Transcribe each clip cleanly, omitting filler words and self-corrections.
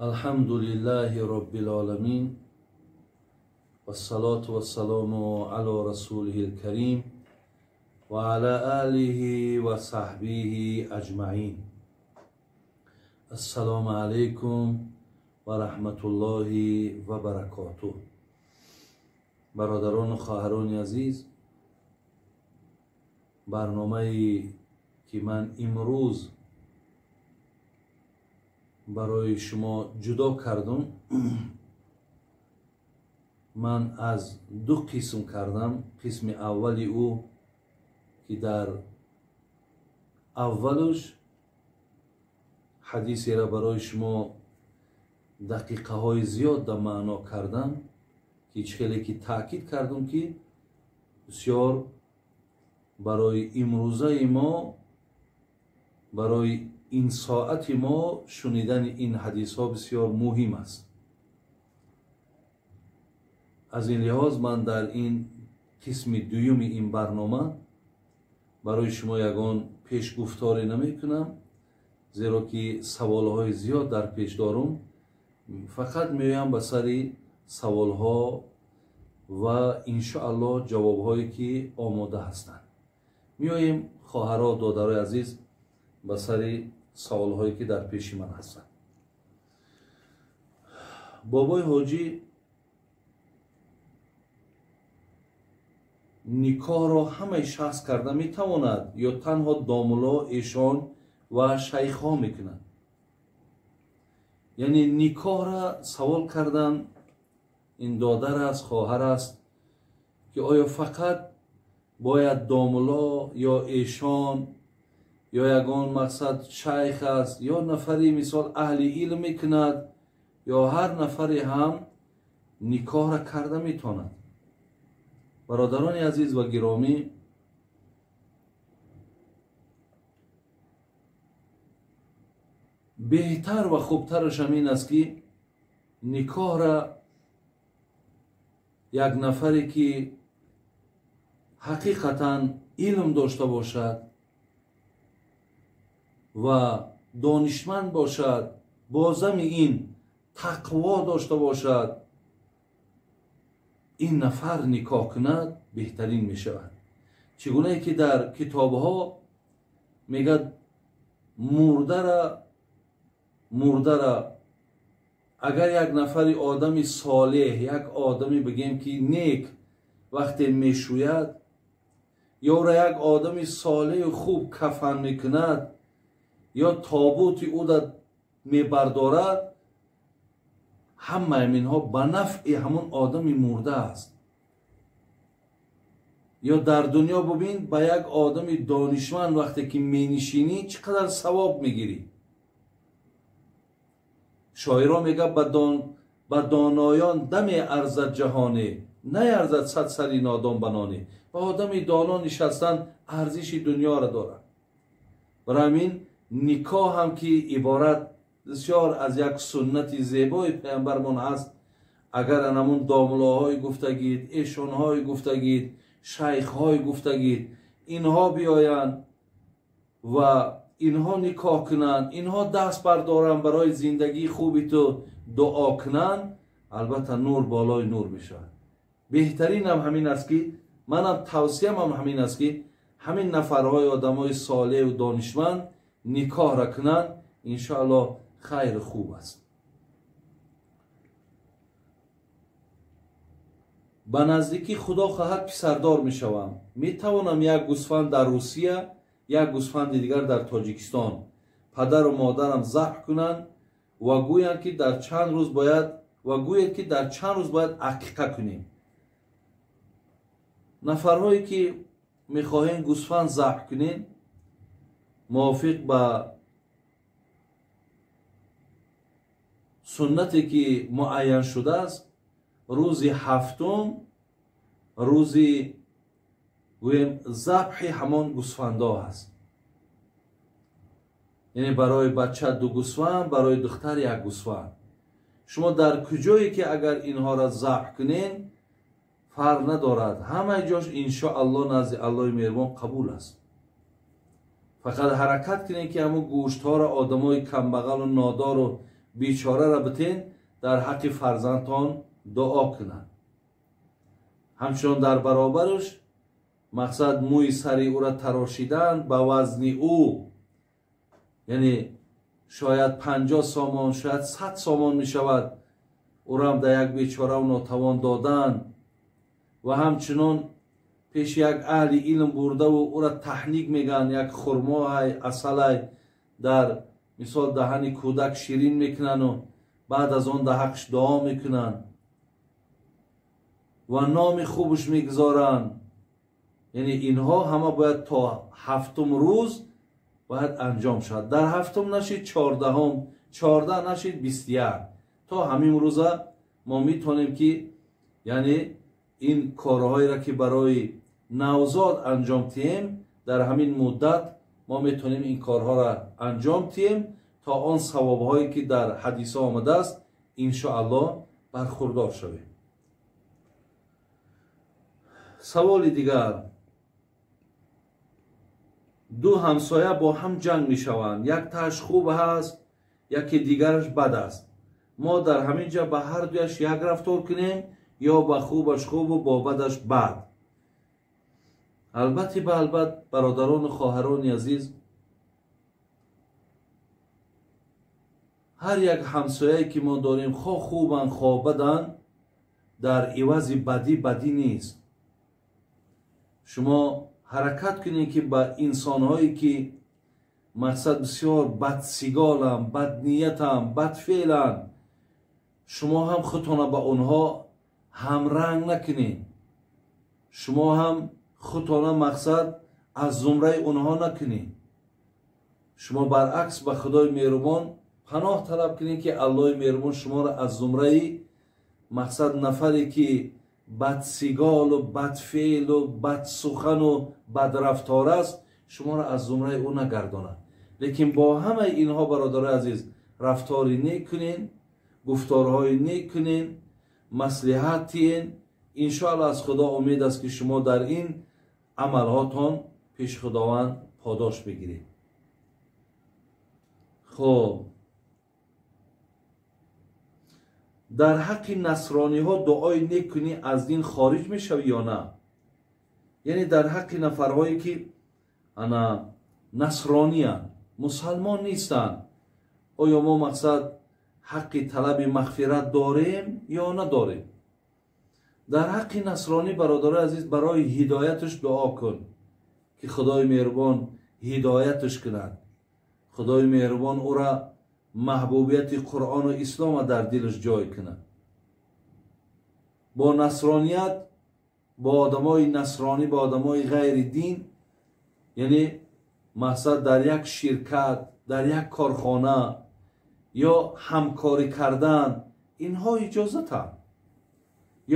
Алҳамдулиллаҳи роббил оламин вассалоту вассалому ало расулиҳил карим ва ала алиҳи ва саҳбиҳи аҷмаин. Ассалому алайкум ва раҳматуллоҳи ва баракотуҳ. Бародарону хоҳарони азиз, барномае ки ман имрӯз барои шумо ҷудо кардам, ман аз ду қисм кардам. Қисми аввали ӯ ки дар аввалаш ҳадисеро барои шумо дақиқаҳои зиёд да маъно кардам, ки чӣ хеле ки таъкид кардам, ки бисёр барои имрӯзаи мо, барои ин соати мо шунидани ин ҳадисҳо бисёр муҳим аст. Аз ин лиҳоз ман дар ин қисми дуюми ин барнома барои шумо ягон пешгуфторе намекунам, зеро ки саволҳои зиёд дар пеш дорум. Фақат меоям ба сари саволҳо ва иншоаллоҳ ҷавобҳое ки омода ҳастанд. Меоем, хоҳаро, додарои азиз, ба сари саволҳое ки дар пеши ман ҳастанд. Бобои ҳоҷӣ, никоҳро ҳамаи шахс карда метавонад ё танҳо домулло, эшон ва шайхҳо мекунанд? Яъне никоҳра савол кардан ин додар аст, хоҳар аст, ки оё фақат бояд домулло ё эшон ё ягон мақсад шайх аст ё нафари мисол аҳли илм мекунад ё ҳар нафаре ҳам никоҳра карда метавонад? Бародарони азиз ва гиромӣ, беҳтар ва хубтараш ҳамин аст, ки никоҳра як нафаре ки ҳақиқатан илм дошта бошад ва донишманд бошад, бозами ин тақво дошта бошад, ин нафар никоҳ кунад беҳтарин мешавад. Чӣ гунае ки дар китобҳо мегӯяд, мурдара агар як нафари одами солеҳ, як одами бигем ки нек вақте мешӯяд ё ӯра як одами солеҳу хуб кафан мекунад ё тобути ӯ мебардорад, ҳамаи инҳо ба нафъи ҳамон одами мурда аст. Ё дар дунё бубин, ба як одами донишманд вақте ки менишинӣ чӣ қадар савоб мегирӣ. Шоиро мегӯяд, ба доноён даме арзад ҷаҳоне, наярзад сад сари нодон ба ноне. Ба одами доно нишастан арзиши дунёро дорад. Барои ҳамин никоҳ ҳам ки иборат бисёр аз як суннати зебои паямбармон ҳаст, агар анамун домулоҳои гуфтагид, эшонҳои гуфтагид, шайхҳои гуфтагид, инҳо биёянд ва инҳо никоҳ кунанд, инҳо даст бардоранд барои зиндагии хуби ту дуо кунанд, албатта нур болои нур мешавад. Беҳтаринам ҳамин аст, ки манам тавсиямам ҳамин аст, ки ҳамин нафарҳои одамои солеҳу донишманд никоҳра кунанд, иншоаллоҳ хайр хуб аст. Ба наздикӣ худо хоҳад писардор мешавам. Метавонам як гӯсфанд дар Русия, як гӯсфанди дигар дар Тоҷикистон падару модарам забҳ кунанд ва гӯянд ки дар чанд рӯз бояд ва гӯяд ки дар чанд рӯз бояд ақиқа кунем. Нафарҳое ки мехоҳем гӯсфанд забҳ кунем, мувофиқ ба суннате ки муайян шудааст, рӯзи ҳафтум, рӯзи гӯем забҳи ҳамон гӯсфандҳо аст. Яъне барои бача ду гӯсфанд, барои духтар як гӯсфанд. Шумо дар куҷое ки агар инҳоро забҳ кунед, фарқ надорад, ҳамаи ҷош иншоаллоҳ назди Аллоҳи меҳрубон қабул аст. Фақат ҳаракат кунед ки ҳамон гӯштҳоро одамои камбағалу нодору бечора ра битен, дар ҳаққи фарзандтон дуо кунад. Ҳамчунон дар баробараш мақсад мӯи сари ӯра тарошидан ба вазни ӯ, яъне шояд 50 сомон, шояд 100 сомон мешавад, ӯрам дар як бечораву нотавон додан ва ҳамчунон пеши як аҳли илм бурдаву ӯра таҳник мегӯянд, як хурмоай, асалай дар мисол даҳани кӯдак ширин мекунану баъд аз он дар ҳаққш дуо мекунанд ва номи хубш мегузоранд. Яъне инҳо ҳама бояд то ҳафтум рӯз бояд анҷом шавад. Дар ҳафтум нашид 14-ум, 14 нашид 21. То ҳамин рӯза мо метавонем ки яъне ин корҳоеро ки барои навзод анҷом диҳем, дар ҳамин муддат мо метавонем ин корҳоро анҷом диҳем то он савобҳое ки дар ҳадисҳо омадааст иншоаллоҳ бархурдор шавем. Саволи дигар: ду ҳамсоя бо ҳам ҷанг мешаванд, яктааш хуб ҳаст, яке дигараш бад аст. Мо дар ҳамин ҷа ба ҳар дуяш як рафтор кунем ё ба хубаш хубу бо бадаш бад? Албатта ба албат, бародарону хоҳарони азиз, ҳар як ҳамсояе ки мо дорем, хо хубанд хо баданд, дар ивази бадӣ бадӣ нест. Шумо ҳаракат кунед ки ба инсонҳое ки мақсад бисёр бадсиголанд, бадниятанд, бадфеъланд, шумо ҳам худтонро ба онҳо ҳамранг накунед. Шумо ҳам худтонро мақсад аз зумраи онҳо накунед. Шумо баръакс ба Худои меҳрубон паноҳ талаб кунед ки Аллоҳи меҳрубон шуморо аз зумраи мақсад нафаре ки бадсиголу бадфеълу бадсухану бадрафтор аст, шуморо аз зумраи ӯ нагардонад. Лекин бо ҳамаи инҳо, бародарои азиз, рафтори нек кунед, гуфторҳои нек кунед, маслиҳат диҳед. Иншоаллоҳ аз Худо умед аст ки шумо дар ин амалҳотон пеши Худованд подош бигиред. Хоб, дар ҳаққи насрониҳо дуои нек кунӣ аз дин хориҷ мешавӣ ё на? Яъне дар ҳаққи нафарҳое ки ана насрониянд, мусалмон нестанд, оё мо мақсад ҳаққи талаби мағфират дорем ё надорем? Дар ҳаққи насронӣ, бародарои азиз, барои ҳидояташ дуо кун ки Худои меҳрубон ҳидояташ кунад, Худои меҳрубон ӯра маҳбубияти Қуръону ислома дар дилаш ҷой кунад. Бо насроният, бо одамои насронӣ, бо одамои ғайри дин, яъне мақсад дар як ширкат, дар як корхона ё ҳамкорӣ кардан, инҳо иҷозатанд.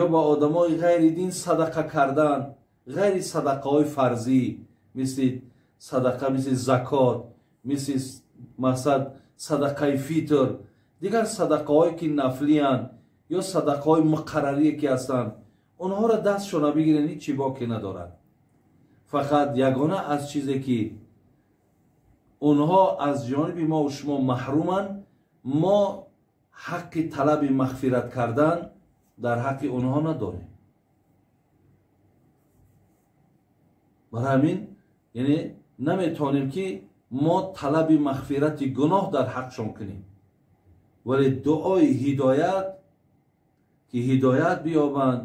Ё ба одамои ғайри дин садақа кардан, ғайри садақаҳои фарзӣ, мисли садақа, мисли закот, мисли мақсад садақаи фитр, дигар садақаҳое ки нафлиянд ё садақаҳои муқаррарие ки ҳастанд, онҳоро дастшона бигиранд, ҳеҷ чӣ боке надорад. Фақат ягона аз чизе ки онҳо аз ҷониби мо шумо маҳруманд, мо ҳаққи талаби мағфират кардан дар ҳаққи онҳо надорем. Барои ҳамин яъне наметавонем ки мо талаби мағфирати гуноҳ дар ҳаққшон кунем, вале дуои ҳидоят ки ҳидоят биёбанд,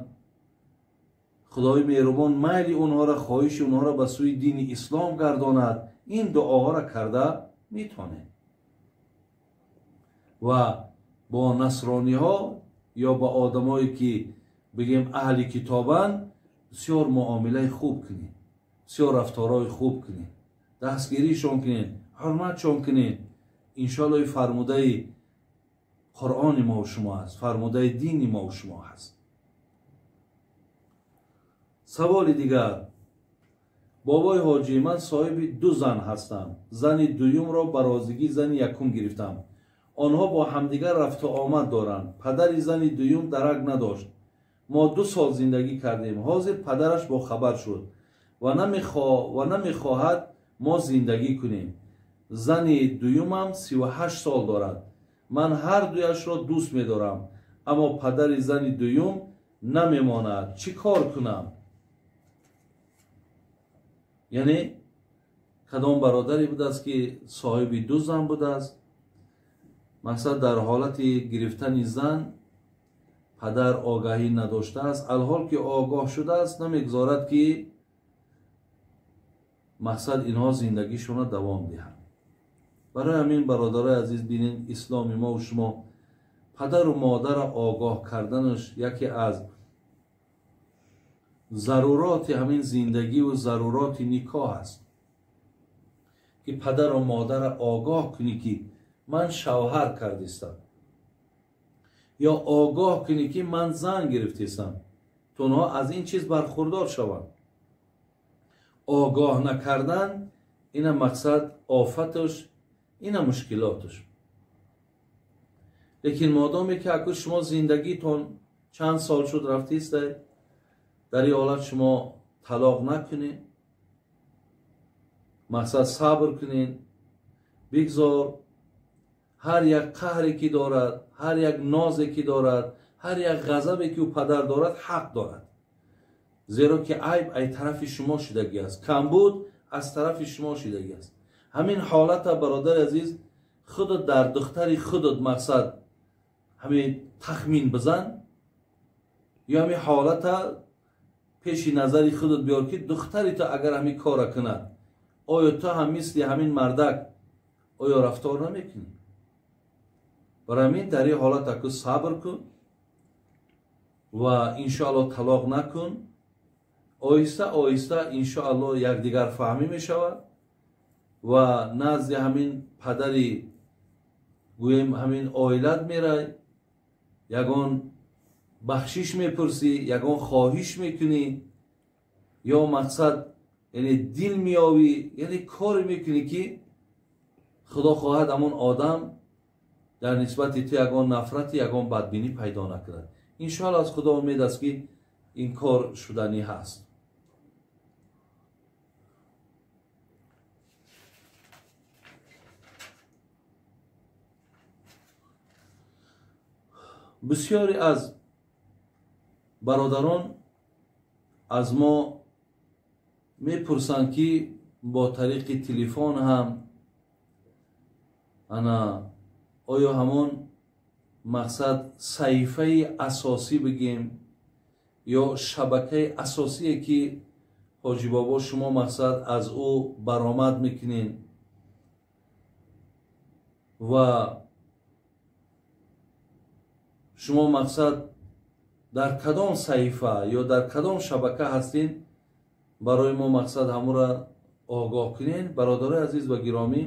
Худои меҳрубон майли онҳоро, хоҳиши онҳоро ба сӯи дини ислом гардонад, ин дуоҳоро карда метавонем. Ва бо насрониҳо ё ба одамое ки бигем аҳли китобанд, бисёр муомилаи хуб кунед, бисёр рафторҳои хуб кунед, дастгиришон кунед, ҳурматшон кунед. Иншоаллоҳ фармудаи Қуръони мо шумо аст, фармудаи дини мо шумо аст. Саволи дигар: бобои ҳоҷӣ, ман соҳиби ду зан ҳастам. Зани дуюмро ба розигии зани якум гирифтам. Онҳо бо ҳамдигар рафту омад доранд. Падари зани дуюм дарак надошт. Мо 2 сол зиндагӣ кардем. Ҳозир падараш бохабар шуд ва намехоҳад мо зиндагӣ кунем. Зани дуюмам 38 сол дорад. Ман ҳар дуяшро дӯст медорам, аммо падари зани дуюм намемонад. Чӣ кор кунам? Яъне кадом бародаре будааст, ки соҳиби ду зан будааст, мақсад дар ҳолати гирифтани зан падар огаҳӣ надоштааст, алҳол ки огоҳ шудааст, намегузорад ки мақсад инҳо зиндагишонро давом диҳанд. Барои ҳамин бародарои азиз, бинед, исломи мо шумо падару модарро огоҳ карданаш яке аз заруроти ҳамин зиндагиву заруроти никоҳ аст, ки падару модарро огоҳ кунӣ, ки ман шавҳар кардистам, ё огоҳ кунӣ, ки ман зан гирифтистам, то онҳо аз ин чиз бархурдор шаванд. Огоҳ накардан ина мақсад офаташ, ина мушкилоташ. Лекин модоме ки аку шумо зиндагитон чанд сол шуд рафтиста, дар ин ҳолат шумо талоқ накунед, мақсад сабр кунед, бигзор ҳар як қаҳре ки дорад, ҳар як нозе ки дорад, ҳар як ғазабе ки ӯ падар дорад, ҳақ дорад, зеро ки айб ай тарафи шумо шудагӣ аст, камбуд аз тарафи шумо шудагӣ аст. Ҳамин ҳолата бародари азиз, худат дар духтари худат мақсад ҳамин тахмин бизан, ё ҳамин ҳолата пеши назари худат биёр, ки духтари ту агар ҳамин кора кунад, оё ту ҳам мисли ҳамин мардак оё рафтор намекунӣ? Барои ҳамин дар ин ҳолат аку сабр кун ва иншоаллоҳ талоқ накун. Оҳиста оҳиста иншоаллоҳ якдигар фаҳмӣ мешавад ва назди ҳамин падари гӯем ҳамин оилат мерай, ягон бахшиш мепурсӣ, ягон хоҳиш мекунӣ, ё мақсад яъне дил меёвӣ, яъне коре мекунӣ, ки худо хоҳад ҳамон одам дар нисбати ту ягон нафрати, ягон бадбинӣ пайдо накунад. Иншоаллоҳ аз худо умед аст, ки ин кор шуданӣ ҳаст. Бисёре аз бародарон аз мо мепурсанд, ки бо тариқи телефон ҳам ана оё ҳамон мақсад саҳифаи асосӣ бигем ё шабакаи асосие, ки ҳоҷи бобо шумо мақсад аз ӯ баромад мекунед ва шумо мақсад дар кадом саҳифа ё дар кадом шабака ҳастед, барои мо мақсад ҳамонро огоҳ кунед. Бародарои азиз ва гиромӣ,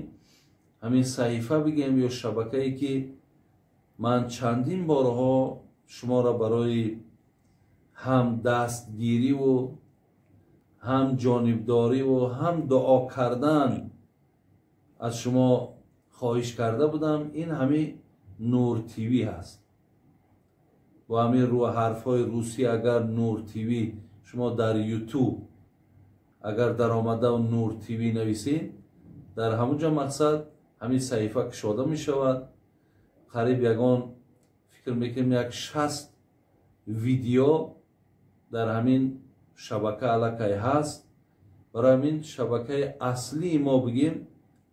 ҳамин саҳифа бигем ё шабакае, ки ман чандин борҳо шуморо барои ҳам дастгириву ҳам ҷонибдориву ҳам дуо кардан аз шумо хоҳиш карда будам, ин ҳамин Нур ТВ ҳаст. Бо ҳамин ҳарфҳои русӣ агар Нур ТВ шумо дар Ютуб агар даромада Нур ТВ нависед, дар ҳамон ҷо мақсад ҳамин саҳифа кушода мешавад. Қариб ягон фикр мекунем як 60 видео дар ҳамин шабака аллакай ҳаст. Барои ҳамин шабакаи аслии мо бигем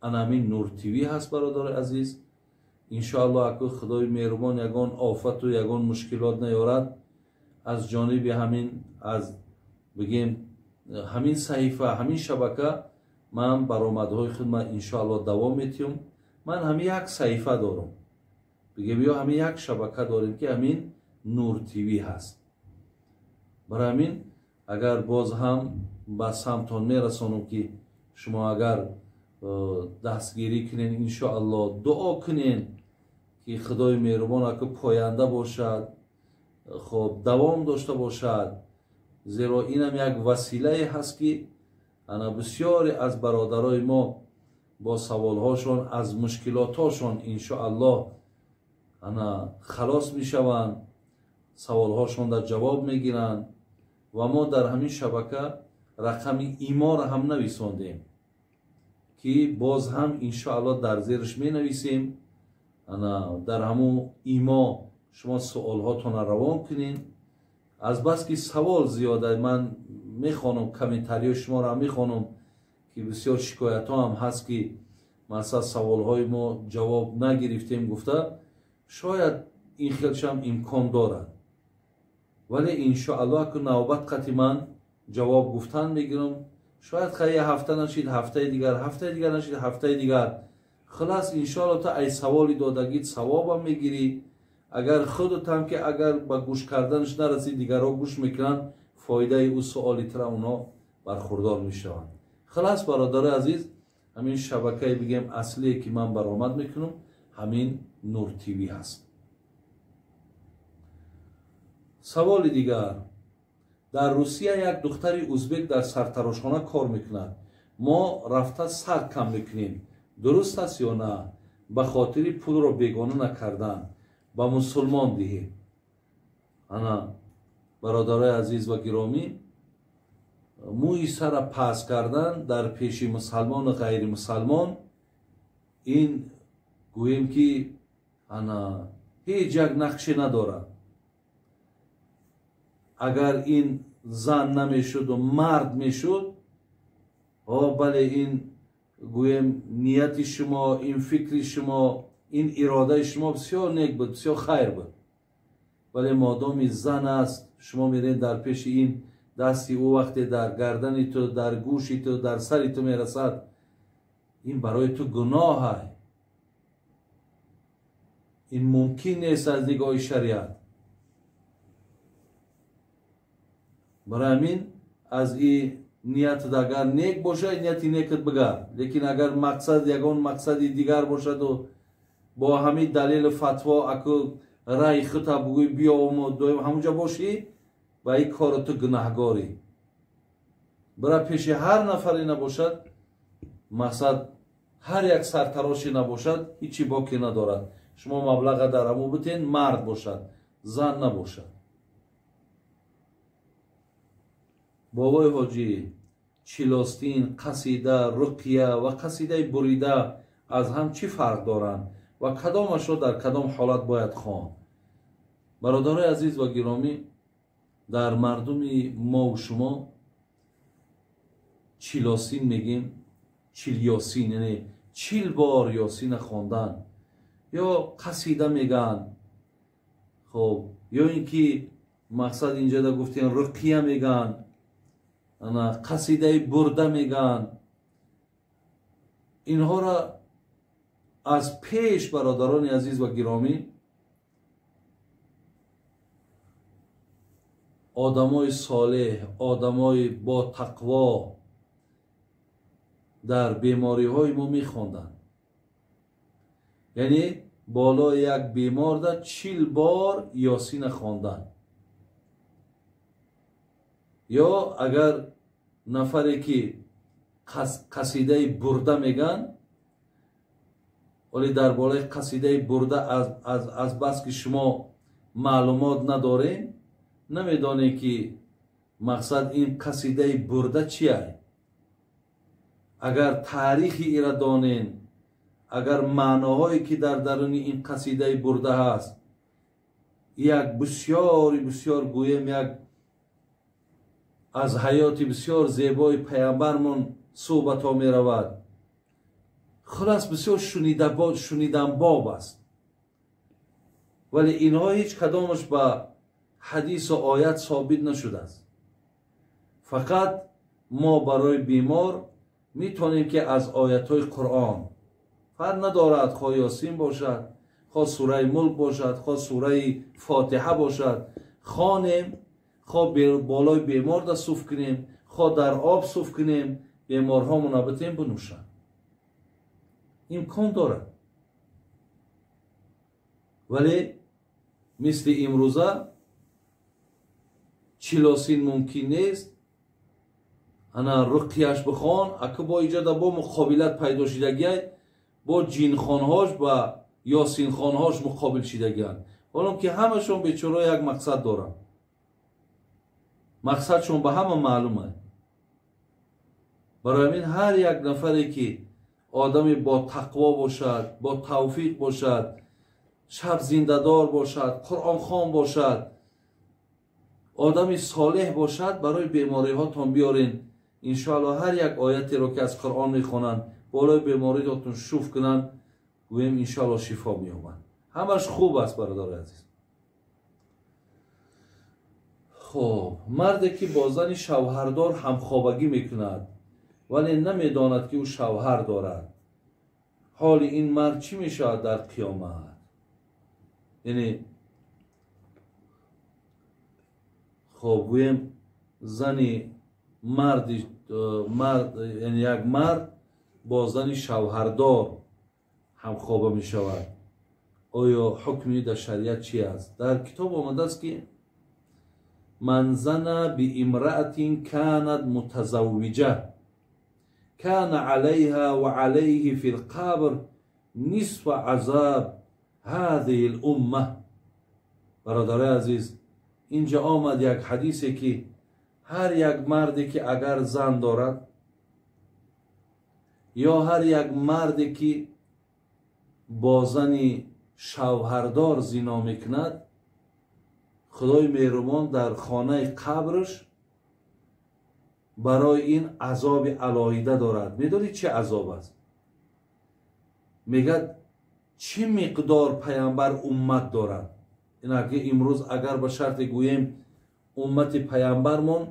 ана ҳамин Нур ТВ ҳаст. Бародари азиз, иншоаллоҳ аку худои меҳрубон ягон офату ягон мушкилот наёрад, аз ҷониби ҳамин аз бигем ҳамин саҳифа ҳамин шабака ман баромадҳои худма иншоаллоҳ давом метиҳам. Ман ҳамин як саҳифа дорам, бигем ё ҳамин як шабака дорем, ки ҳамин Нур ТВ ҳаст. Барои ҳамин агар боз ҳам ба самтон мерасонам, ки шумо агар дастгирӣ кунен, иншоаллоҳ дуо кунен, ки худои меҳрубон аку поянда бошад, хоб давом дошта бошад, зеро инам як василае ҳаст, ки ана бисёре аз бародарои мо бо саволҳошон аз мушкилотҳошон иншоаллоҳ ана халос мешаванд, саволҳошон дар ҷавоб мегиранд. Ва мо дар ҳамин шабака рақами иморо ҳам нависондем, ки боз ҳам иншоаллоҳ дар зераш менависем. Ана дар ҳамун имо шумо суолҳотонро равон кунед. Аз бас ки савол зиёд аст, ман мехонам комментариҳои шуморо мехонам ки бисёр шикоятҳо ҳам ҳаст ки масалан саволҳои мо ҷавоб нагирифтем гуфта, шояд ин хелшам имкон дорад, вале иншоаллоҳ ки навбат қати ман ҷавоб гуфтан мегирам. Шояд хай ҳафта нашид, ҳафтаи дигар, ҳафтаи дигар нашид, ҳафтаи дигар. Хулас иншоаллоҳ та ай саволи додагит савобам мегирӣ. Агар худатам ки агар ба гӯш карданаш нарасӣ, дигарҳо гӯш мекунанд, фоидаи ӯ суоли тра онҳо бархурдор мешаванд. Хулас бародари азиз, ҳамин шабакае бигем аслие ки ман баромад мекунам, ҳамин Нур ТВ ҳаст. Саволи дигар. Дар Русия як духтари узбек дар сартарошхона кор мекунад. Мо рафта сар кам мекунем. Дуруст аст ё на? Ба хотири пулро бегона накардан ба мусулмон диҳем. Ана бародарои азиз ва гиромӣ, мӯи сара пас кардан дар пеши мусалмону ғайримусалмон ин гӯем ки ана ҳеҷ як нақше надорад. Агар ин зан намешуду мард мешуд, о бале, ин гӯем нияти шумо, ин фикри шумо, ин иродаи шумо бисёр нек буд, бисёр хайр буд. Вале модоми зан аст, шумо меред дар пеши ин дасти ӯ вақте дар гардани ту, дар гӯши ту, дар сари ту мерасад, ин барои ту гуноҳ аст. Ин мумкин нест аз нигоҳи шариат. Барои ҳамин аз ин ниятат агар нек бошад, нияти некат бигар. Лекин агар мақсад ягон мақсади дигар бошаду бо ҳамин далелу фатво аку раи хута бугӯй биёвому доим ҳамунҷа бошӣ, ба ин кору ту гунаҳгорӣ. Бира пеши ҳар нафаре набошад, мақсад ҳар як сартароше набошад, ҳичи боке надорад. Шумо маблаға дар ҳамун битен, мард бошад, зан набошад. Бобои ҳоҷӣ, чилостин, қасида, руқия ва қасидаи бурида аз ҳам чӣ фарқ доранд ва кадомашро дар кадом ҳолат бояд хонд? Бародарои азиз ва гиромӣ, дар мардуми мову шумо чилосин мегем, чил ёсин, яъне 40 бор ёсина хондан ё қасида мегӯянд. Хоб, ё ин ки мақсад инҷода гуфтем руқия мегӯянд, ана қасидаи бурда мегӯянд. Инҳоро аз пеш бародарони азиз ва гиромӣ одамои солеҳ, одамои ботақво дар бемориҳои мо мехонданд. Яъне болои як беморда 40 бор ёсина хонданд. Ё агар нафаре ки қасидаи бурда мегӯянд, вале дар болои қасидаи бурда аз бас ки шумо маълумот надорем, намедонем ки мақсад ин қасидаи бурда чист. Агар таърихи ира донем, агар маъноҳое ки дар даруни ин қасидаи бурда ҳаст, як бисёри бисёр гӯем як аз ҳаёти бисёр зебои паямбармон суҳбатҳо меравад. Хулас бисёр шуниданбоб аст. Вале инҳо ҳеҷ кадомаш ба ҳадису оят собит нашудааст. Фақат мо барои бемор метавонем ки аз оятҳои Қуръон, фарқ надорад хоҳ Ёсин бошад, хоҳ сураи Мулк бошад, хоҳ сураи Фотиҳа бошад, хонем, хоҳ болои беморда суф кунем, хоҳ дар об суф кунем, беморҳомона битем бинӯшанд. Имкон дорад. Вале мисли имрӯза чилосин мумкин нест. Ана руқияш бихон, аку бо иҷода бо муқобилат пайдо шидагиай, бо ҷинхонҳош ба ёсинхонҳош муқобил шидагианд. Ҳолон ки ҳамашон бечора як мақсад доранд. Мақсадшон ба ҳама маълум аст. Барои ҳамин ҳар як нафаре ки одами бо тақво бошад, бо тавфиқ бошад, шаб зиндадор бошад, қуръонхон бошад, одами солеҳ бошад, барои бемориҳотон биёрен. Иншоалло ҳар як оятеро ки аз Қуръон мехонанд, болои бемориҳотон шуф кунанд, гӯем иншоалло шифо меёбанд. Ҳамаш хуб аст, бародари азиз. Хуб, марде ки бо зани шавҳардор ҳамхобагӣ мекунад, вале намедонад ки ӯ шавҳар дорад, ҳоли ин мард чӣ мешавад дар қиёмат? Яъне хоб гӯем зани марди мард, яъне як мард бо зани шавҳардор ҳамхоба мешавад, оё ҳукми дар шариат чи аст? Дар китоб омадааст ки ман зана биимраатин канат мутазаввиҷа кана алайҳа ва алайҳи фи лқабр нисфа азаб ҳазиҳи лумма. Бародарои азиз, инҷа омад як ҳадисе ки ҳар як марде ки агар зан дорад ё ҳар як марде ки бо зани шавҳардор зино мекунад, худои меҳрубон дар хонаи қабрш барои ин азоби алоҳида дорад. Медонӣ чӣ азоб аст? Мегӯяд чӣ миқдор паямбар уммат дорад. Инаки имрӯз агар ба шарте гӯем уммати паямбармон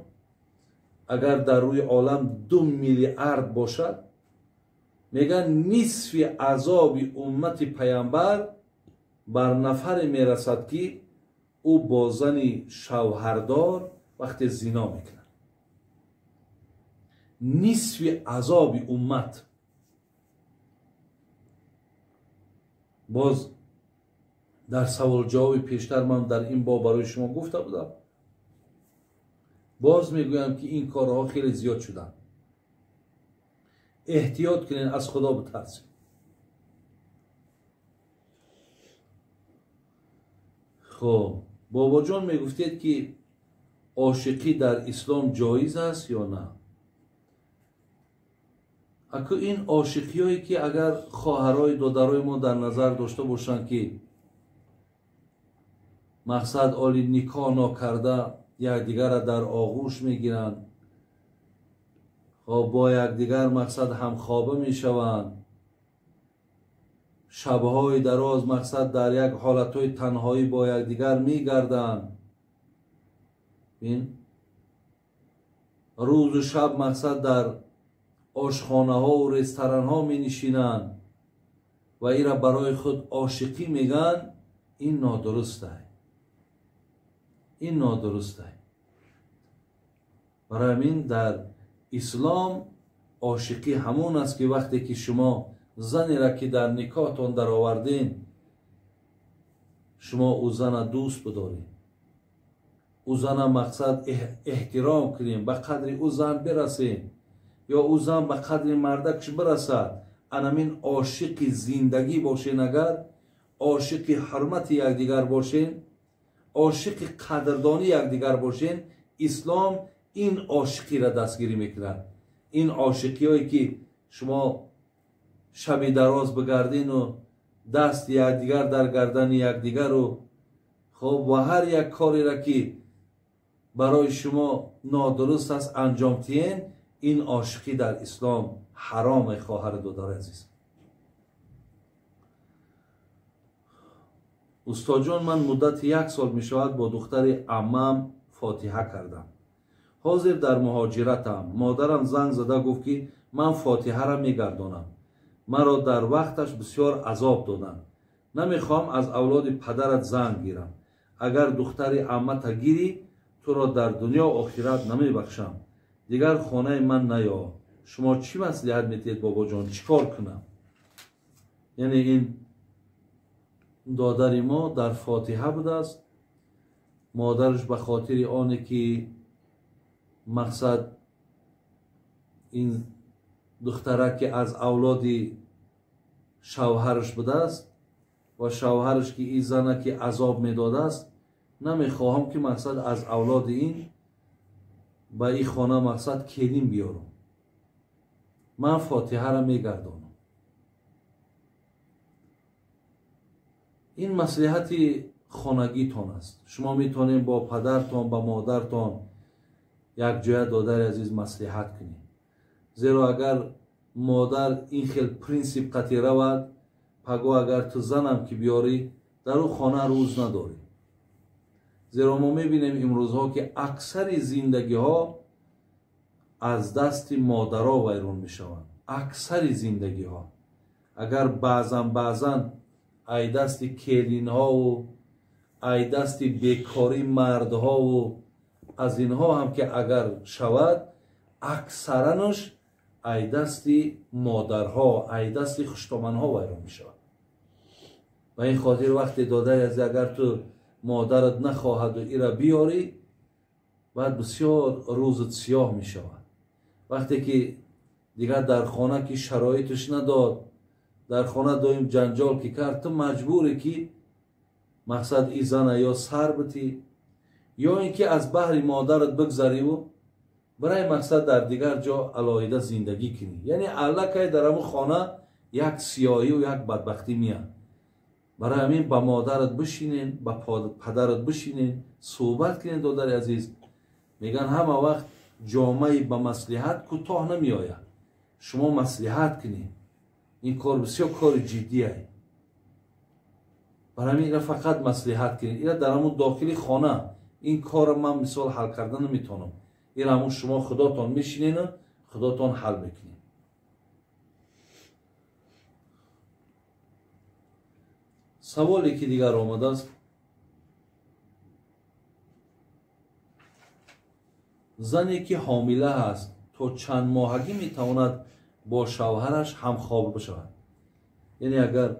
агар дар рӯи олам 2 миллиард бошад, мегӯяд нисфи азоби уммати паямбар бар нафаре мерасад ки ӯ бо зани шавҳардор вақте зино мекунад. Нисфи азоби уммат. Боз дар саволҷавоби пештар ман дар ин боб барои шумо гуфта будам. Боз мегӯям ки ин корҳо хеле зиёд шуданд. Эҳтиёт кунед, аз Худо битарсед. Хоб, бобоҷон мегуфтед ки ошиқӣ дар ислом ҷоиз аст ё на? Аку ин ошиқиҳое ки агар хоҳарои додарои мо дар назар дошта бошанд ки мақсад оли никоҳ нокарда якдигарро дар оғӯш мегиранд, хоб бо якдигар мақсад ҳамхоба мешаванд, шабҳои дароз мақсад дар як ҳолатҳои танҳоӣ бо якдигар мегарданд, рӯзу шаб мақсад дар ошхонаҳову ресторанҳо менишинанд ва инра барои худ ошиқӣ мегӯянд, ин нодурустай. Ин нодурустай. Барои ҳамин дар ислом ошиқӣ ҳамон аст ки вақте ки шумо занеро ки дар никоҳтон даровардем, шумо ӯ зана дӯст бидоред, ӯ зана мақсад эҳтиром кунем, ба қадри ӯ зан бирасем ё ӯ зан ба қадри мардакш бирасад. Анамин ошиқи зиндагӣ бошен, агар ошиқи ҳурмати якдигар бошен, ошиқи қадрдонии якдигар бошен, ислом ин ошиқиро дастгирӣ мекунад. Ин ошиқиҳое ки шумо шаби дароз бигардину дасти якдигар дар гардани якдигару хоб ва ҳар як кореро ки барои шумо нодуруст аст анҷом диҳен, ин ошиқӣ дар ислом ҳароме, хоҳари додари азиз. Устоҷон, ман муддати 1 сол мешавад бо духтари аммам фотиҳа кардам. Ҳозир дар муҳоҷиратам. Модарам занг зада гуфт ки ман фотиҳаро мегардонам. Маро дар вақташ бисёр азоб доданд. Намехоҳам аз авлоди падарат занг гирам. Агар духтари аммата гирӣ, туро дар дунё охират намебахшам. Дигар хонаи ман наё. Шумо чӣ маслиҳат медиҳед, бобоҷон? Чӣ кор кунам? Яъне ин додари мо дар фотиҳа будааст. Модараш ба хотири оне ки мақсад ин духтара ки аз авлоди шавҳараш будааст ва шавҳараш ки ин зана ки азоб медодааст, намехоҳам ки мақсад аз авлоди ин ба ин хона мақсад келин биёрам. Ман фотиҳаро мегардонам. Ин маслиҳати хонагитон аст. Шумо метавонед бо падартон, ба модартон якҷоя, додари азиз, маслиҳат кунед. Зеро агар модар ин хел принсип қатъи равад, паго агар ту занам ки биёрӣ, дар ӯ хона рӯз надорӣ. Зеро мо мебинем имрӯзҳо ки аксари зиндагиҳо аз дасти модаро вайрон мешаванд. Аксари зиндагиҳо. Агар баъзан ай дасти келинҳову ай дасти бекорӣ мардҳову аз инҳо ҳам ки агар шавад, аксаранаш ай дасти модарҳо, ай дасти хуштоманҳо вайрон мешавад. Ба ин хотир вақте додари азиз, агар ту модарат нахоҳаду ира биёрӣ, баъд бисёр рӯзат сиёҳ мешавад. Вақте ки дигар дар хона ки шароиташ надод, дар хона доим ҷанҷол ки кард, ту маҷбурӣ ки мақсад и зана ё сар битӣ, ё ин ки аз баҳри модарат бигзариву барои мақсад дар дигар ҷо алоҳида зиндагӣ кунӣ. Яъне аллакай дар ҳамун хона як сиёҳиву як бадбахтӣ меяд. Барои ҳамин ба модарат бишинен, ба падарат бишинен, суҳбат кунен. Додари азиз, мегӯянд ҳама вақт ҷомаи ба маслиҳат кӯтоҳ намеояд. Шумо маслиҳат кунед. Ин кор бисёр кори ҷиддие. Барои ҳамин ира фақат маслиҳат кунед. Ира дар ҳамун дохили хона ин корро ман мисол ҳал карда наметавонам. Ира ҳамун шумо худотон мешинену худотон ҳал мекунед. Саволе ки дигар омадааст: зане ки ҳомила ҳаст то чанд моҳагӣ метавонад бо шавҳараш ҳамхоб бишавад? Яъне агар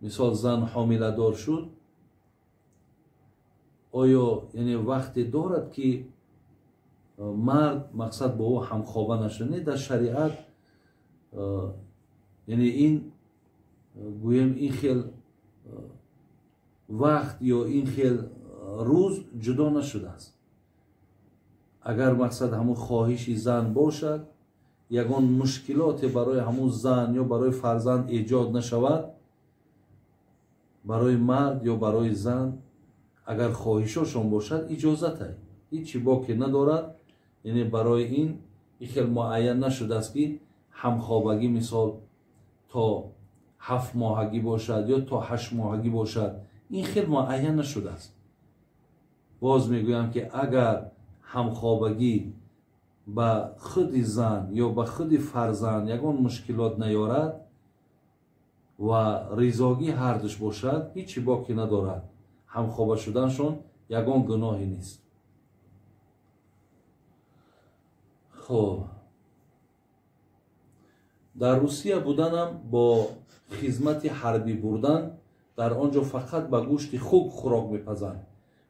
мисол зан ҳомиладор шуд, оё яъне вақте дорад ки мард мақсад бо ӯ ҳамхоба нашуд? Не, дар шариат яъне ин гӯем ин хел вақт ё ин хел рӯз ҷудо нашудааст. Агар мақсад ҳамун хоҳиши зан бошад, ягон мушкилоте барои ҳамун зан ё барои фарзанд эҷод нашавад, барои мард ё барои зан агар хоҳишошон бошад, иҷозат ай, ҳеҷ боке надорад. Яъне барои ин хел муайян нашудааст ки ҳамхобагӣ мисол то 7 моҳагӣ бошад ё то 8 моҳагӣ бошад, ин хел муайян нашудааст. Боз мегӯям ки агар ҳамхобагӣ ба худи зан ё ба худи фарзанд ягон мушкилот наёрад ва ризогӣ ҳардуш бошад, ҳеҷ боке надорад. Ҳамхоба шуданшон ягон гуноҳе нест. Хоб, дар Русия буданам бо хизмати ҳарбӣ бурдан, дар он ҷо фақат ба гӯшти хук хӯрок мепазанд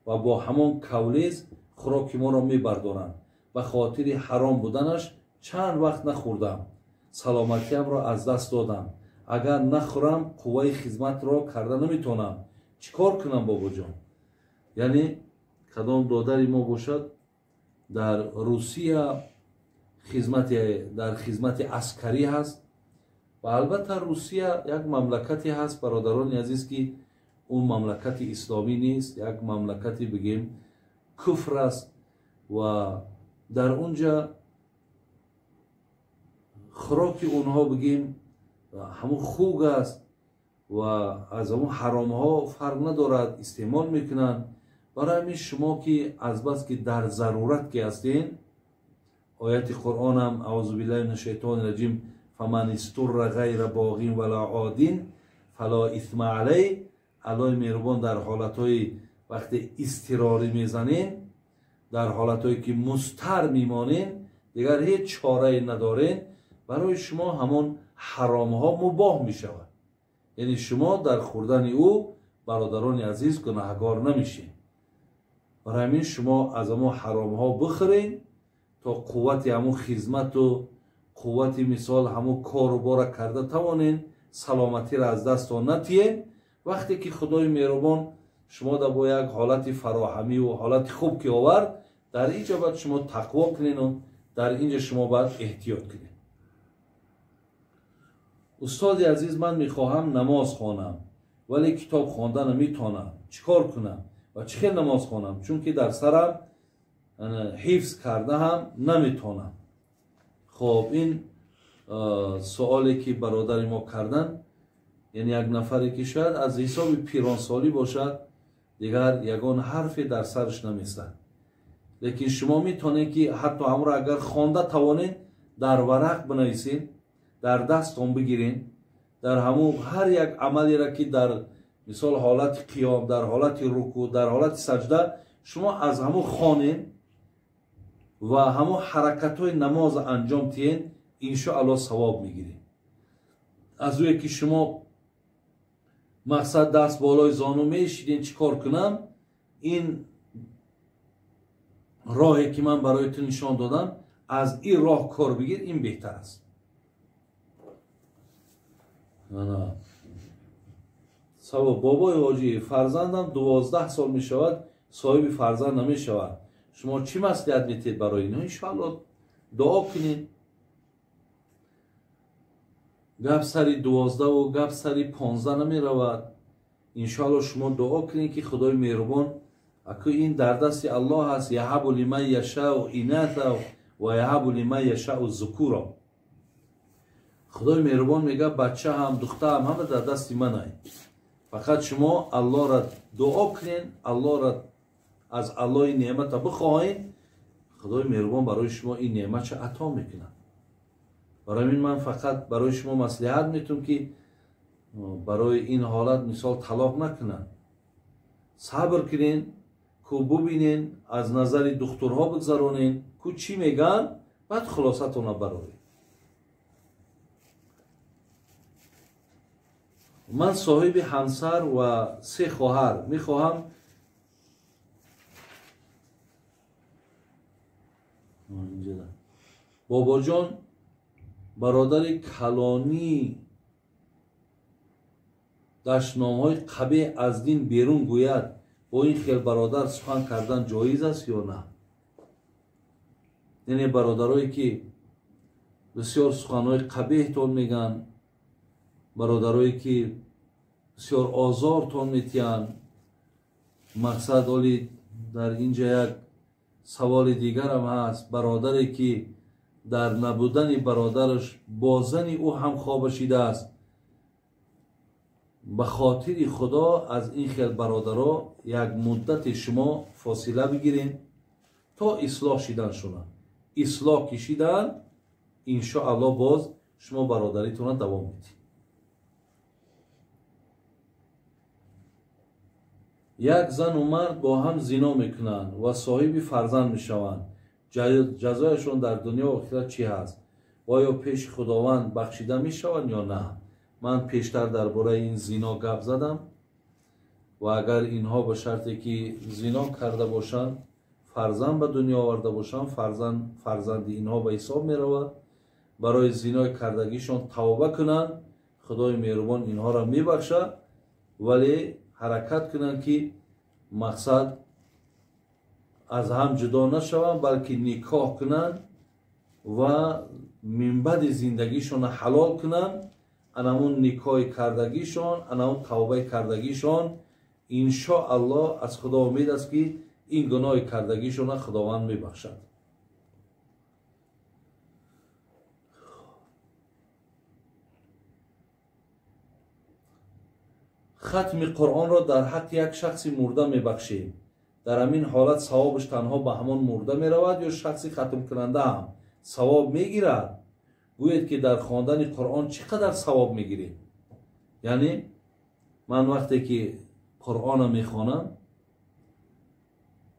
ва бо ҳамон кавлез хӯроки моро мебардоранд. Ба хотири ҳаром буданаш чанд вақт нахӯрдам, саломатиамро аз даст додам. Агар нахӯрам, қувваи хизматро карда наметавонам. Чӣ кор кунам, бобоҷон? Яъне кадом додари мо бошад, дар Русия дар хизмати аскарӣ ҳаст ва албатта Русия як мамлакате ҳаст, бародарони азиз, ки он мамлакати исломӣ нест, як мамлакати бигем куфр аст ва дар онҷа хӯроки онҳо бигем ҳамун хуг аст ва аз ҳамун ҳаромҳо фарқ надорад, истеъмол мекунанд. Барои ҳамин шумо ки азбас ки дар зарурат ки ҳастен, ояти Қуръонам аъузу биллаҳи мина шайтони раҷим фаман истурра ғайра боғин вала один фало исма алайҳ. Аллоҳи меҳрубон дар ҳолатҳои вақте изтирорӣ мезанен, дар ҳолатҳое ки мустар мемонен, дигар ҳеҷ чорае надорен, барои шумо ҳамон ҳаромҳо мубоҳ мешавад. Яъне шумо дар хӯрдани ӯ, бародарони азиз, гунаҳгор намешед. Барои ҳамин шумо аз ҳамон ҳаромҳо бихӯрен то қуввати ҳамон хизмату қуввати мисол ҳамон кору бора карда тавонен, саломатиро аз дастон натиен. Вақте ки Худои меҳрубон шумо да бо як ҳолати фароҳамиву ҳолати хуб ки овард, дар ин ҷо бояд шумо тақво кунену дар ин ҷо шумо бояд эҳтиёт кунед. Устоди азиз, ман мехоҳам намоз хонам, Вале китоб хонда наметавонам. Чӣ кор кунам ва чӣ хел намоз хонам? Чунки дар сарам ҳифз карда ҳам наметавонам. Хоб, ин суоле ки бародари мо кардан, яъне як нафаре ки шояд аз ҳисоби пиронсолӣ бошад, дигар ягон ҳарфе дар сараш намесад. Лекин шумо метавонед ки ҳатто ҳамро агар хонда тавонед, дар варақ бинависед, дар дасттон бигиред, дар ҳамун ҳар як амалеро ки дар мисол ҳолати қиём, дар ҳолати рукӯъ, дар ҳолати саҷда шумо аз ҳамун хонед ва ҳамун ҳаракатҳои намоз анҷом диҳед, иншоаллоҳ савоб мегиред. Аз ӯе ки шумо мақсад даст болои зону мешидед, чӣ кор кунам, ин роҳе ки ман барои ту нишон додам, аз ин роҳ кор бигир, ин беҳтар аст. Савол: бобои ҳоҷӣ, фарзандам 12 сол мешавад, соҳиби фарзанд намешавад. Шумо чӣ маслиҳат метиҳед барои инҳо? Иншоаллоҳ дуо кунед. Гап сари 12 гап сари 15 намеравад. Иншоаллоҳ шумо дуо кунед ки Худои меҳрубон, аку ин дар дасти Аллоҳ аст, яҳабу лиман яшау инаса ва яҳабу лиман яшау зукура. Худои меҳрубон мегӯяд бача ҳам духтар ҳам ҳама дар дасти ман ай. Фақат шумо Аллоҳро дуо кунед, Аллоҳро аз Аллоҳи неъмата бихоҳед, Худои меҳрубон барои шумо ин неъматша ато мекунад. Барои ин ман фақат барои шумо маслиҳат метавам ки барои ин ҳолат мисол талоқ накунанд, сабр кунед, ку бубинед, аз назари духтурҳо бигзаронед, ку чӣ мегӯянд, баъд хулосатонро бароред. Ман соҳиби ҳамсар ва 3 хоҳар мехоҳам. Бобоҷон, бародари калонӣ дашномҳои қабеҳ аз дин берун гӯяд, бо ин хел бародар сухан кардан ҷоиз аст ё на? Яъне бародарое ки бисёр суханҳои қабеҳтон мегӯянд, бародарое ки бисёр озортон метиҳанд. Мақсад оли дар инҷа як саволи дигарам ҳаст. Бародаре ки дар набудани бародараш бо зани ӯ ҳамхоба шидааст, ба хотири Худо аз ин хел бародаро як муддати шумо фосила бигиред то ислоҳ шидан шунанд. Ислоҳ ки шидан, иншоаллоҳ боз шумо бародаритонро давом медиҳед. Як зану мард бо ҳам зино мекунанд ва соҳиби фарзанд мешаванд. Ҷазояшон дар дунё ва охират чӣ ҳаст? Оё пеши Худованд бахшида мешаванд ё на? Ман пештар дар бораи ин зино гап задам ва агар инҳо ба шарте ки зино карда бошанд, фарзанд ба дунё оварда бошанд, фарзанди инҳо ба ҳисоб меравад. Барои зинои кардагишон тавба кунанд, Худои меҳрубон инҳоро мебахшад, вале ҳаракат кунанд ки мақсад аз ҳам ҷудо нашаванд, балки никоҳ кунанд ва минбаъди зиндагишонро ҳалол кунанд. Анамун никоҳи кардагишон, анамун тавбаи кардагишон, иншоаллоҳ аз Худо умед аст ки ин гуноҳи кардагишонро Худованд мебахшад. Хатми Қуръонро дар ҳаққи як шахси мурда мебахшем. Дар ҳамин ҳолат савобаш танҳо ба ҳамон мурда меравад ё шахси хатмкунанда ҳам савоб мегирад? Гӯед ки дар хондани Қуръон чӣ қадар савоб мегиред? Яъне ман вақте ки Қуръонро мехонам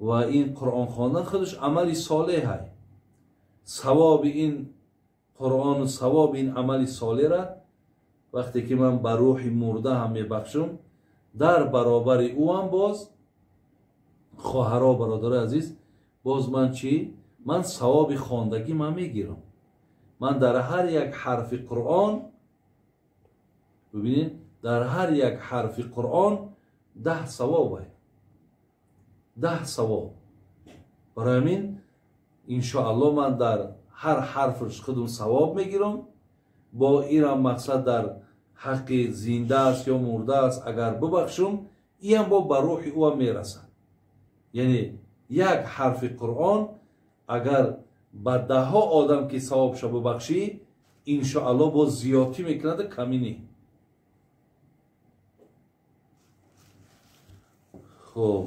ва ин Қуръон хондан худаш амали солеҳ аст, савоби ин Қуръону савоби ин амали солеҳра вақте ки ман ба рӯҳи мурда ҳам мебахшам, дар баробари ӯ ҳам боз хоҳаро, бародарои азиз, боз ман чӣ? Ман савоби хондагӣ ман мегирам. Ман дар ҳар як ҳарфи Қуръон, бибинед, дар ҳар як ҳарфи Қуръон 10 савоб аст. 10 савоб. Барои ҳамин иншоаллоҳ ман дар ҳар ҳарфаш худум савоб мегирам. Бо ирам мақсад дар ҳаққи зинда аст ё мурда аст, агар бибахшум, иам бо ба рӯҳи ӯ мерасад. Яъне як ҳарфи Қуръон агар ба даҳҳо одам ки савобша бибахшӣ, иншоаллоҳ боз зиёдтӣ мекунад, камӣ не. Хуб,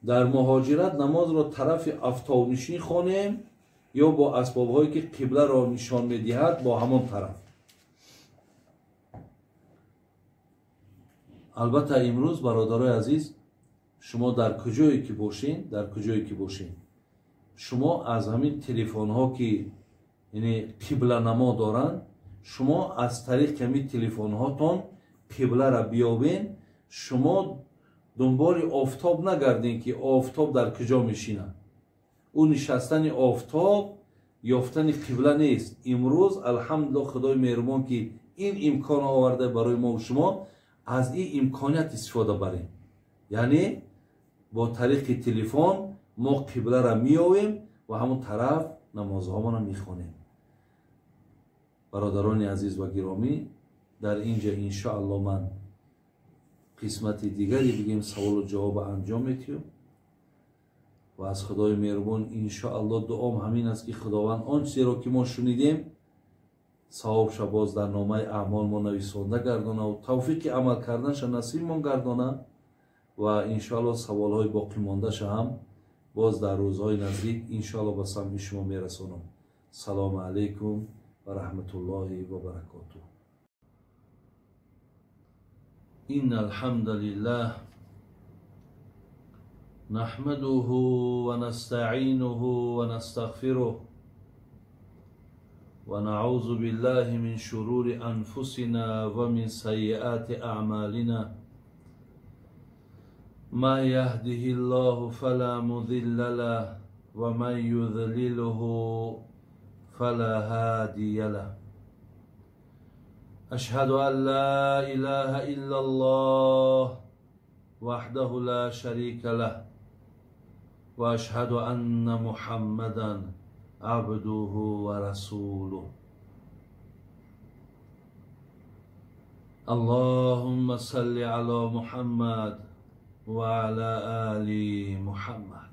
дар муҳоҷират намозро тарафи афтобнишин хонем ё бо асбобҳое ки қибларо нишон медиҳад бо ҳамон тараф? Албатта имрӯз, бародарои азиз, шумо дар куҷое ки бошин, дар куҷое ки бошин, шумо аз ҳамин телефонҳо ки яъне қибланамо доранд, шумо аз тариқи ҳамин телефонҳотон қибларо биёбен. Шумо дунболи офтоб нагардин ки офтоб дар куҷо мешинад. Ӯ нишастани офтоб ёфтани қибла нест. Имрӯз алҳамдулиллоҳ Худои меҳрубон ки ин имкон оварда барои мо ва шумо, аз ин имконият истифода барем. Яъне бо тариқи телефон мо қибларо меёвем ва ҳамон тараф намозҳомонро мехонем. Бародарони азиз ва гиромӣ, дар инҷа иншоаллоҳ ман қисмати дигари бигем саволу ҷавоба анҷом метиҳам ва аз Худои меҳрубон иншоаллоҳ дуом ҳамин аст ки Худованд он чизеро ки мо шунидем савобша боз дар номаи аъмол мо нависонда гардона ва тавфиқи амал карданша насибмон гардона ва иншоаллоҳ саволҳои боқимондаша ҳам боз дар рӯзҳои наздик иншоаллоҳ ба самъи шумо мерасонам. Салому алайкум ва раҳматуллоҳи ва баракотуҳ. إن الحمد لله نحمده ونستعينه ونستغفره ونعوذ بالله من شرور أنفسنا ومن سيئات أعمالنا. ما يهده الله فلا مضل له ومن يضلله فلا هادي له. أشهد أن لا إله إلا الله وحده لا شريك له وأشهد أن محمدا عبده ورسوله. اللهم صل على محمد وعلى آل محمد.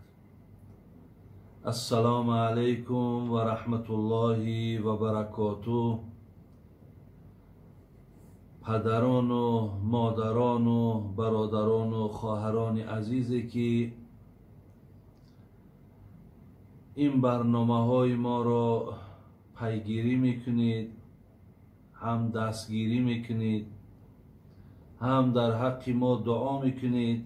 السلام عليكم ورحمة الله وبركاته. падарону модарону бародарону хоҳарони азизе ки ин барномаҳои моро пайгирӣ мекунед, ҳам дастгирӣ мекунед, ҳам дар ҳаққи мо дуо мекунед,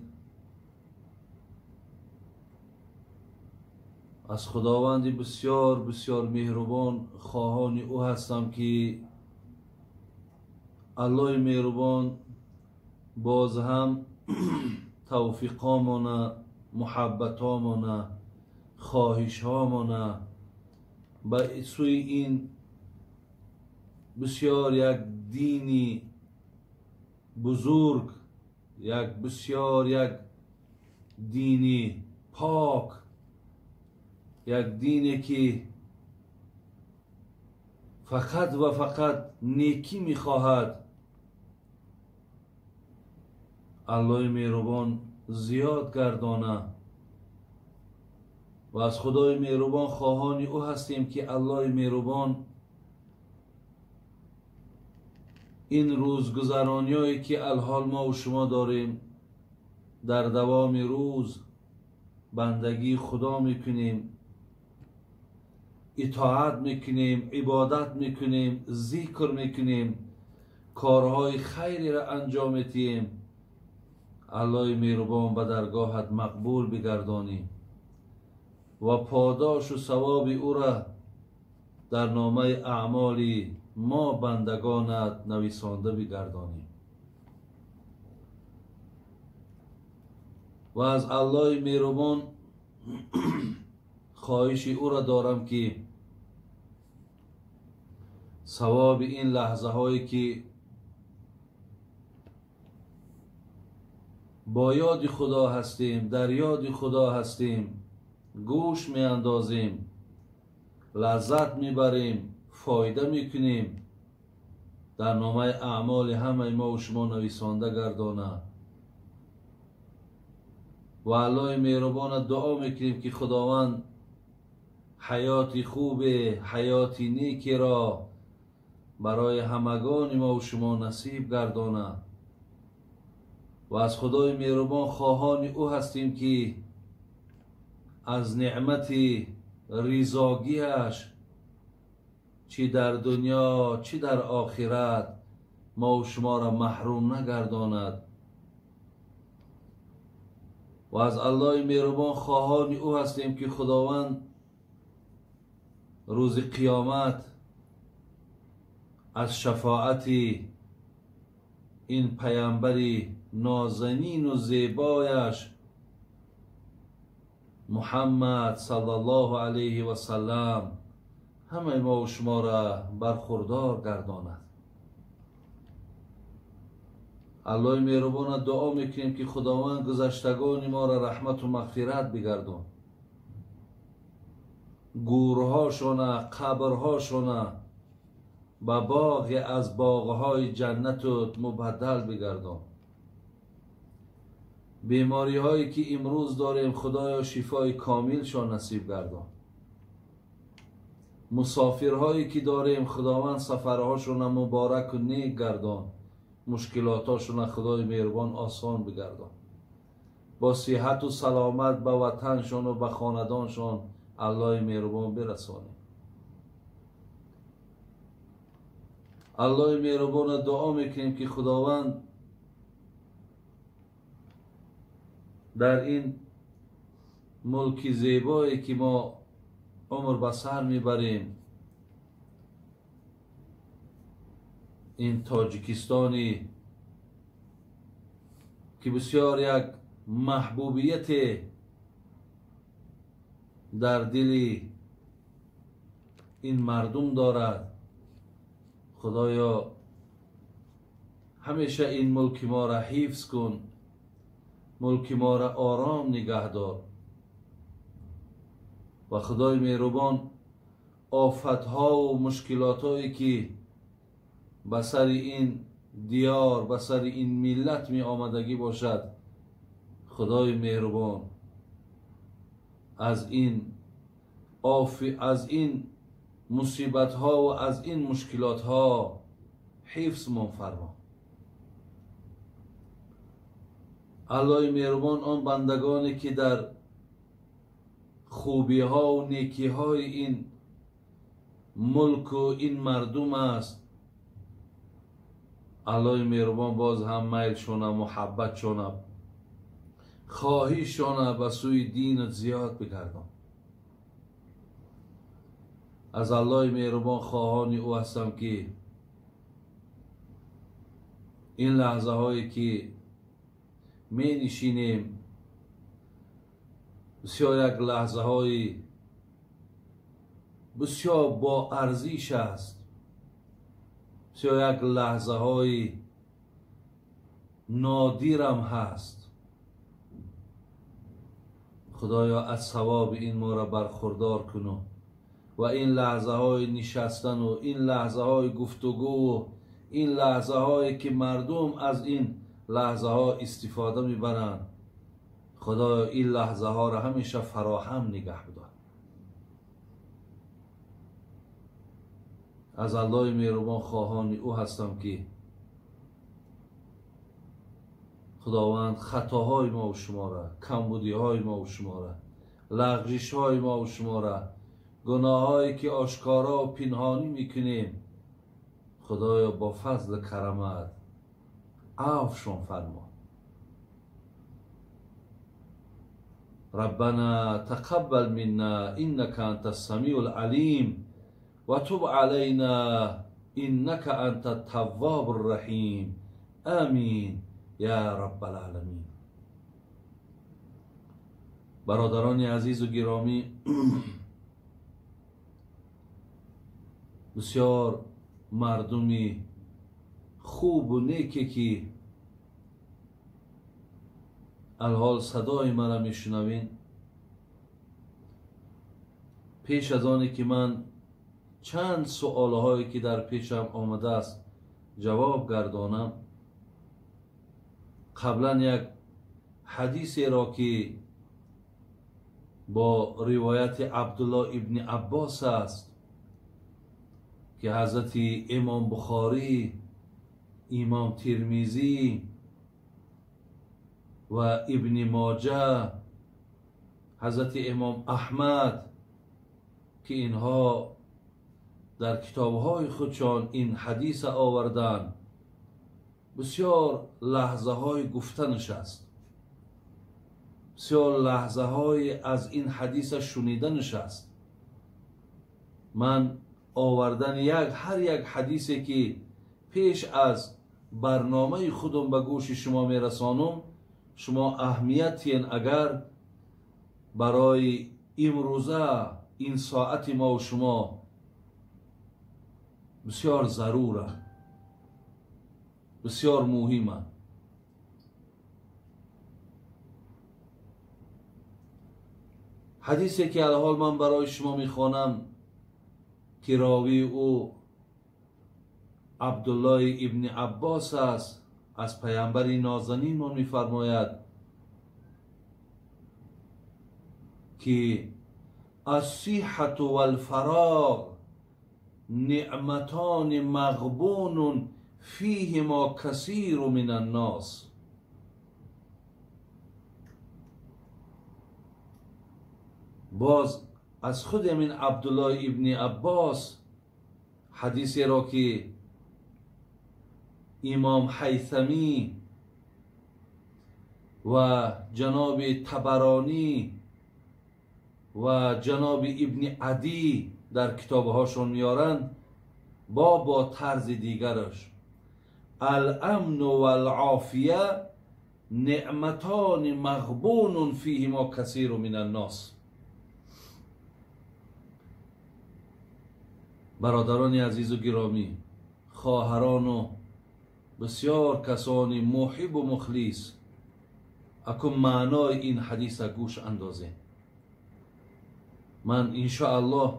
аз Худованди бисёр бисёр меҳрубон хоҳони ӯ ҳастам ки Аллоҳи меҳрубон боз ҳам тавфиқомона, муҳаббатомона, хоҳишҳомона ба сӯи ин бисёр як дини бузург, як бисёр як дини пок, як дине ки фақат ва фақат некӣ мехоҳад, Аллоҳи меҳрубон зиёд гардона ва аз Худои меҳрубон хоҳони ӯ ҳастем ки Аллоҳи меҳрубон ин рӯзгузарониҳое ки алҳол мо ва шумо дорем, дар давоми рӯз бандагии Худо мекунем, итоат мекунем, ибодат мекунем, зикр мекунем, корҳои хайреро анҷом медиҳем, Аллоҳи меҳрубон ба даргоҳат мақбул бигардонӣ ва подошу савоби ӯра дар номаи аъмоли мо бандагонат нависонда бигардонӣ. Ва аз Аллоҳи меҳрубон хоҳиши ӯра дорам ки савоби ин лаҳзаҳое ки бо ёди Худо ҳастем, дар ёди Худо ҳастем, гӯш меандозем, лаззат мебарем, фоида мекунем дар номаи аъмоли ҳамаи мо шумо нависонда гардонад. Ва Аллоҳи меҳрубона дуо мекунем, ки Худованд ҳаёти хубе, ҳаёти некиро барои ҳамагони мо шумо насиб гардонад. Ва аз Худои меҳрубон хоҳони ӯ ҳастем, ки аз неъмати ризогиаш чӣ дар дунё чӣ дар охират мо шуморо маҳрум нагардонад. Ва аз Аллоҳи меҳрубон хоҳони ӯ ҳастем, ки Худованд рӯзи қиёмат аз шафоати ин паямбари нозанину зебояш Муҳаммад саллаллоҳу алайҳи васаллам ҳамаи мо шуморо бархурдор гардонад. Аллоҳи меҳрубона дуо мекунем, ки Худованд гузаштагони моро раҳмату мағфират бигардон, гӯрҳошона, қабрҳошона ба боғе аз боғҳои ҷаннату мубаддал бигардон. Бемориҳое ки имрӯз дорем, Худоё шифои комилшон насиб гардон. Мусофирҳое ки дорем, Худованд сафарҳошона мубораку нек гардон, мушкилотошона Худои меҳрубон осон бигардон. Бо сиҳату саломат ба ватаншону ба хонадоншон Аллоҳи меҳрубон бирасонем. Аллоҳи меҳрубона дуо мекунем, ки Худованд дар ин мулки зебое ки мо умр ба сар мебарем, ин Тоҷикистони ки бисёр як маҳбубияте дар дили ин мардум дорад, Худоё ҳамеша ин мулки моро ҳифз кун, мулки моро ором нигаҳдор. Ва Худои меҳрубон офатҳову мушкилотҳое ки ба сари ин диёр, ба сари ин миллат меомадагӣ бошад, Худои меҳрубон аз ин мусибатҳо ва аз ин мушкилотҳо ҳифзмон фармо. Аллоҳи меҳрубон он бандагоне ки дар хубиҳо ва некиҳои ин мулку ин мардум аст, Аллоҳи меҳрубон боз ҳам майлшона, муҳаббатшона, хоҳишшона ба сӯи динат зиёд бигардон. Аз Аллоҳи меҳрубон хоҳони ӯ ҳастам, ки ин лаҳзаҳое ки менишинем бисёр як лаҳзаҳои бисёр боарзиш аст, бисёр як лаҳзаҳои нодирам ҳаст. Худоё аз савоби ин моро бархурдор куну ва ин лаҳзаҳои нишастану ин лаҳзаҳои гуфтугӯ, ин лаҳзаҳое ки мардум аз ин лаҳзаҳо истифода мебаранд, Худоё ин лаҳзаҳоро ҳамеша фароҳам нигаҳ бидор. Аз Аллоҳи меҳрубон хоҳони ӯ ҳастам, ки Худованд хатоҳои мо шуморо, камбудиҳои мо шуморо, лағжишҳои мо шуморо, гуноҳҳое ки ошкоро ва пинҳонӣ мекунем, Худоё бо фазлу карамат афвшон фармо. ربنا تقبل منا إنك أنت السميع العليم وتب علينا إنك أنت التواب الرحيم آمين يا رب العالمين. برادران عزیز و گرامی، بسیار مردمی خوب و نیکی که الحال صدای مرا میشنوین، پیش از آنی که من чанд суолҳое ки дар пешам омадааст ҷавоб гардонам, қаблан як ҳадисеро ки бо ривояти Абдулло ибни Аббос аст, ки ҳазрати Имом Бухорӣ, Имом Тирмизӣ ва Ибни Моҷа, ҳазрати Имом Аҳмад, ки инҳо дар китобҳои худшон ин ҳадиса оварданд, бисёр лаҳзаҳои гуфтанаш аст, бисёр лаҳзаҳои аз ин ҳадиса шуниданаш аст. Ман овардани ҳар як ҳадисе ки пеш аз барномаи худам ба гӯши шумо мерасонам, шумо аҳамият тиен агар барои имрӯза ин соати мо ва шумо бисёр зарура, бисёр муҳима. Ҳадисе ки алҳол ман барои шумо мехонам, ки ровии ӯ Абдуллои ибни Аббос аст, аз паямбари нозанинмон мефармояд ки الصحة والفراغ نعمتان مغبون فيهما كثير من الناس. باز از خود من عبدالله ابن عباس حدیثی را که امام حیثمی و جناب طبرانی و جناب ابن عدی در کتابهاشون میارند، با طرز دیگرش، الامن والعافیه نعمتان مغبون فیهما کثیر من الناس. برادران عزیز و گرامی، خواهران و بسیار کسانی محب و مخلص، اکو معنای این حدیث گوش اندازه. من انشاءالله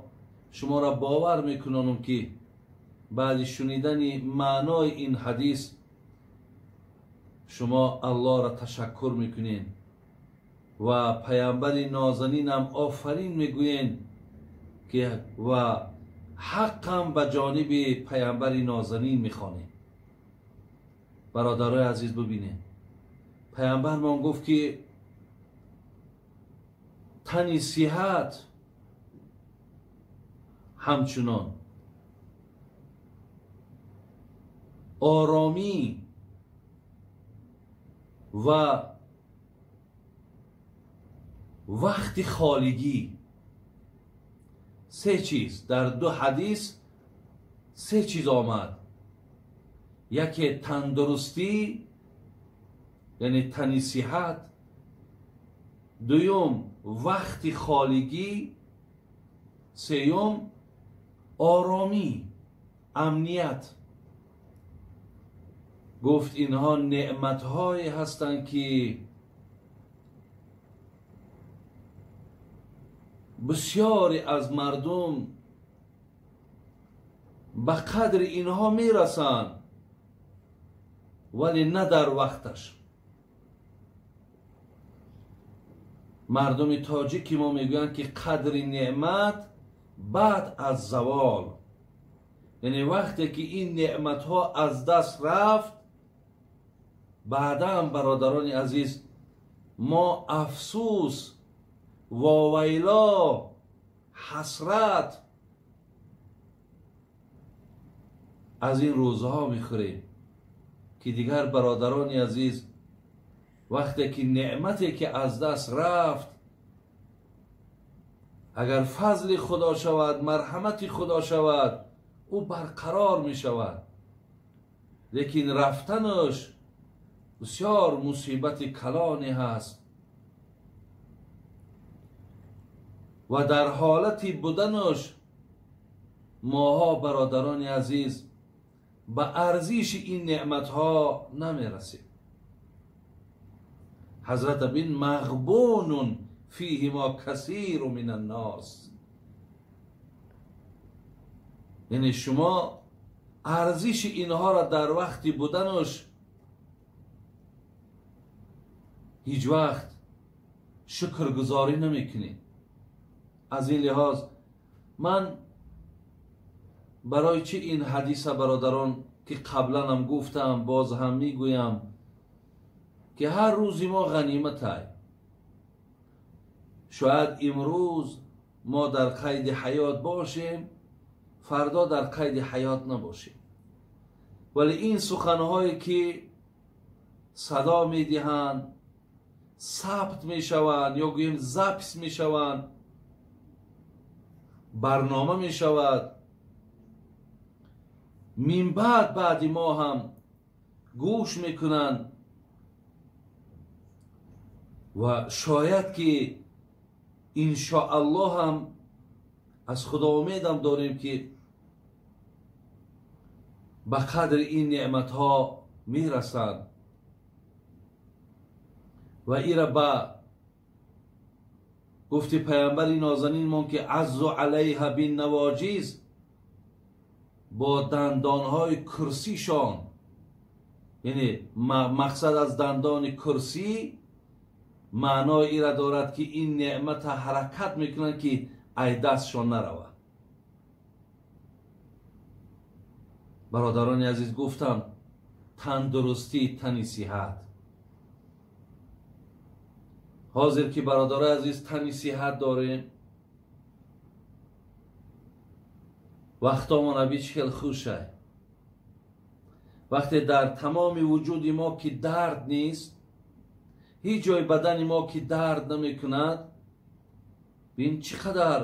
شما را باور میکنم که بعد شنیدن معنای این حدیث شما الله را تشکر میکنین و پیامبر نازنینم آفرین میگوین که و حقم به جانب پیامبر نازنین میخوانین. برادرای عزیز ببینین، پیامبر من گفت که تنی صحت همچنان آرامی و وقت خالگی، سه چیز در دو حدیث سه چیز آمد. یکی تندرستی یعنی تنی صحت، دوم وقت خالگی، سیوم آرامی، امنیت. گفت اینها نعمتهایی هستند که بسیاری از مردم به قدر اینها میرسند ولی نه در وقتش. مردم تاجیکی ما میگویند که قدر نعمت بعد از زوال، یعنی وقتی که این نعمت ها از دست رفت، بعدا برادران عزیز ما افسوس، واویلا، حسرت از این روزها میخوریم که دیگر برادران عزیز وقتی که نعمتی که از دست رفت، اگر فضل خدا شود، مرحمت خدا شود، او برقرار می شود، لیکن رفتنش بسیار مصیبت کلانی هست و در حالتی بودنش ماها برادران عزیز به ارزش این نعمتها نمی رسیم. حضرت بین مغبون فیه ما کثیر من الناس. Яъне шумо арзиши инҳоро дар вақти буданаш ҳеҷ вақт шукргузорӣ намекунед. Аз ин лиҳоз ман барои чӣ ин ҳадиса бародарон ки қабланам гуфтам, боз ҳам мегӯям ки ҳар рӯзи мо ғаниматай. Шояд имрӯз мо дар қайди ҳаёт бошем, фардо дар қайди ҳаёт набошем. Вале ин суханҳое ки садо медиҳанд, сабт мешаванд ё гӯем запис мешаванд, барнома мешавад, минбаъд баъди мо ҳам гӯш мекунанд ва шояд ки иншоаллоҳ ҳам аз худо умедам дорем ки ба қадри ин неъматҳо мерасанд ва ира ба гуфти паямбари нозанинмон ки аззу алайҳа биннавоҷиз, бо дандонҳои курсишон, яъне мақсад аз дандони курсӣ маънои ира дорад ки ин неъмата ҳаракат мекунанд ки ай дастшон наравад. Бародарони азиз, гуфтам тандурустӣ, тани сиҳат. Ҳозир ки бародарои азиз тани сиҳат дорем, вақтомон аби чӣ хел хушай. Вақте дар тамоми вуҷуди мо ки дард нест, ҳеҷ ҷои бадани мо ки дард намекунад, бин чӣ қадар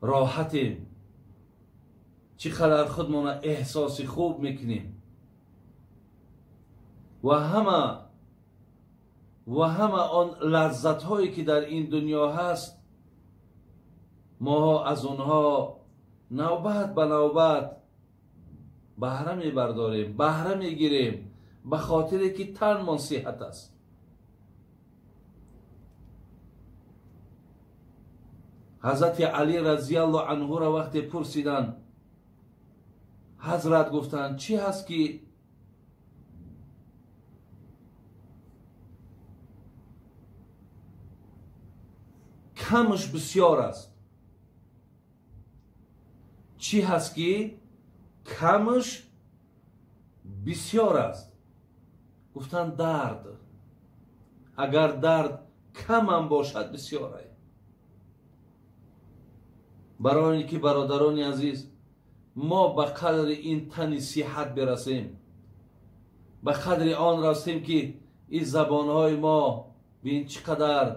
роҳатем, чӣ қадар худмона эҳсоси хуб мекунем ва ҳама он лаззатҳое ки дар ин дунё ҳаст, моҳо аз онҳо навбат ба навбат баҳра мебардорем, баҳра мегирем, ба хотире ки танмон сиҳат аст. Ҳазрати Алӣ разияллоҳу анҳуро вақте пурсиданд, ҳазрат гуфтанд чӣ ҳаст ки камаш бисёр аст? Чӣ ҳаст ки камаш бисёр аст? Гуфтанд дард. Агар дард камам бошад бисёр аст. Барои ин ки бародарони азиз, мо ба қадри ин тани сиҳат бирасем, ба қадри он расем ки ин забонҳои мо бин чӣ қадар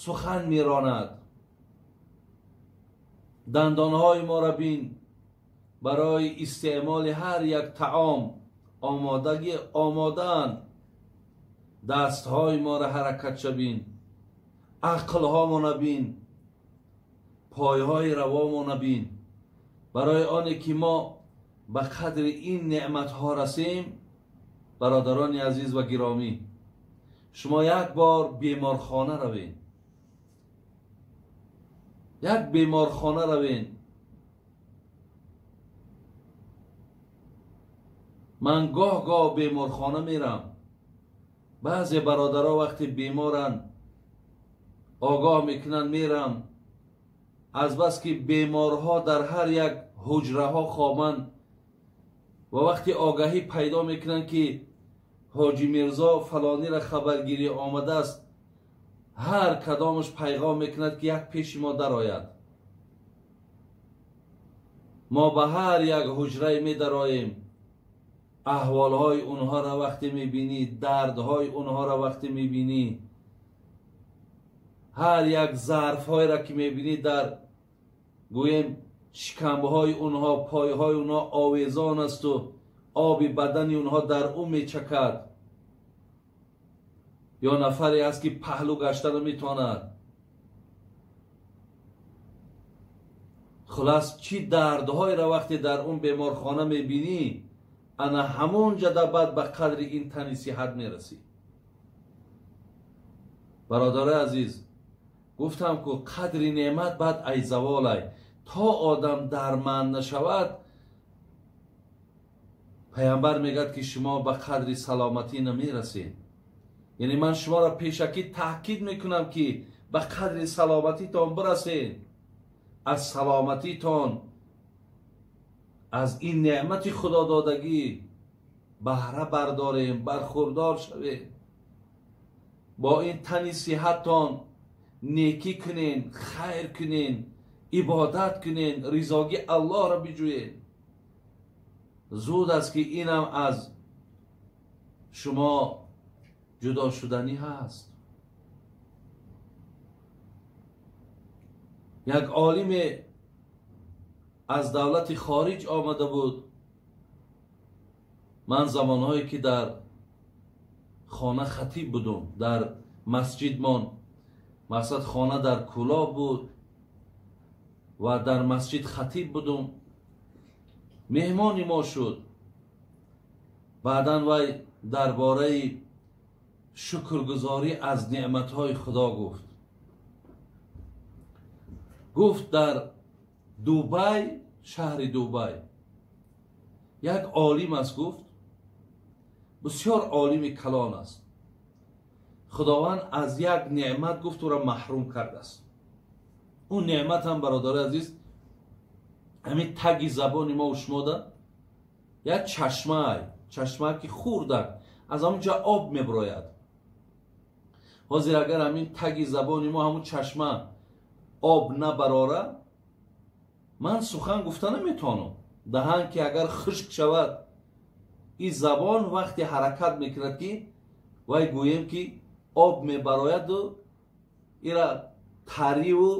сухан меронад, дандонҳои моро бин барои истеъмоли ҳар як таом омодаанд, дастҳои моро ҳаракатша бин, ақлҳомона бин, пойҳои равомона бин. Барои оне ки мо ба қадри ин неъматҳо расем, бародарони азиз ва гиромӣ, шумо як бор беморхона равед, як беморхона равед. Ман гоҳ-гоҳ беморхона мерам. Баъзе бародаро вақте беморанд огоҳ мекунанд, мерам. Азбаски беморҳо дар ҳар як ҳуҷраҳо хобанд ва вақте огаҳӣ пайдо мекунанд ки ҳоҷи Мирзо фалонира хабаргирӣ омадааст, ҳар кадомаш пайғом мекунад ки як пеши мо дарояд. Мо ба ҳар як ҳуҷрае медароем, аҳволҳои онҳоро вақте мебинӣ, дардҳои онҳоро вақте мебинӣ, ҳар як зарфҳоеро ки мебинӣ дар гӯем шикамбҳои онҳо, пойҳои онҳо овезон асту оби бадани онҳо дар ӯ мечакад. Ё нафаре аст ки паҳлӯ гашта наметавонад. Хулас, чӣ дардҳоеро вақте дар он беморхона мебинӣ, ана ҳамон ҷада баъд ба қадри ин тани сиҳат мерасӣ. Бародарои азиз, Гуфтам ку қадри неъмат баъд ай заволай. То одам дарманд нашавад, паямбар мегӯяд ки шумо ба қадри саломатӣ намерасед. Яъне ман шуморо пешакӣ таъкид мекунам ки ба қадри саломатитон бирасед. Аз саломатитон, аз ин неъмати худододагӣ баҳра бардорем, бархурдор шавем. Бо ин тани сиҳаттон некӣ кунен, хайр кунен, ибодат кунен, ризогӣ Аллоҳро биҷӯен. Зуд аст ки инам аз шумо ҷудо шуданӣ ҳаст. Як олиме аз давлати хориҷ омада буд. Ман замонҳое ки дар хона хатиб будум, дар масҷидмон, мақсад хона дар Кӯлоб буд ва дар масҷид хатиб будум. Меҳмони мо шуд. Баъдан вай дар бораи шукргузорӣ аз неъматҳои Худо гуфт. Гуфт дар Дубай, шаҳри Дубай як олим аст, гуфт бисёр олими калон аст. Худованд аз як неъмат гуфт ӯро маҳрум кардааст. Он неъмат ҳам, бародари азиз, ҳамин таги забони мо шумода як чашмаай, чашмае ки хурдак, аз ҳамон ҷо об меброяд. Ҳозир агар ҳамин таги забони мо ҳамун чашма об набарора, ман сухан гуфта наметавонам. Даҳан ки агар хушк шавад, ин забон вақте ҳаракат мекунад ки вай гӯем ки об мебарояду ира тариву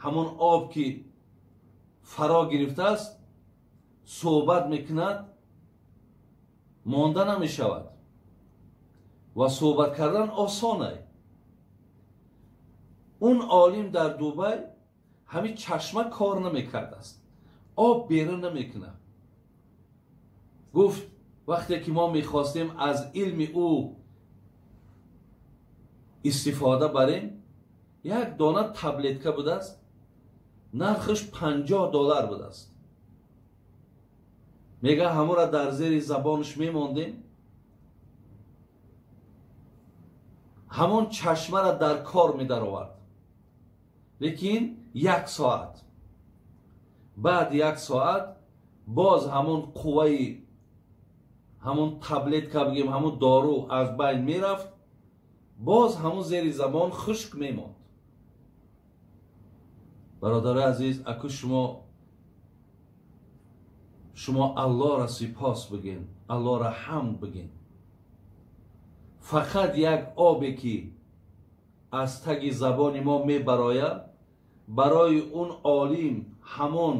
ҳамон об ки фаро гирифтааст суҳбат мекунад, монда намешавад ва суҳбат кардан осонай. Он олим дар Дубай ҳамин чашма кор намекардааст, об берун намекунад. Гуфт вақте ки мо мехостем аз илми ӯ истифода барем, як дона таблетка будааст, нархаш $50 будааст. Мега ҳамонро дар зери забонаш мемондем, ҳамон чашмаро дар кор медаровард. Лекин як соат баъд, як соат боз ҳамон қувваи ҳамон таблетка бигем, ҳамон дору аз байн мерафт, боз ҳамон зери забон хушк мемонд. Бародари азиз, аку шумо Аллоҳро сипос бигин, Аллоҳро ҳамд бигин. Фақат як обе ки аз таги забони мо мебарояд, барои он олим ҳамон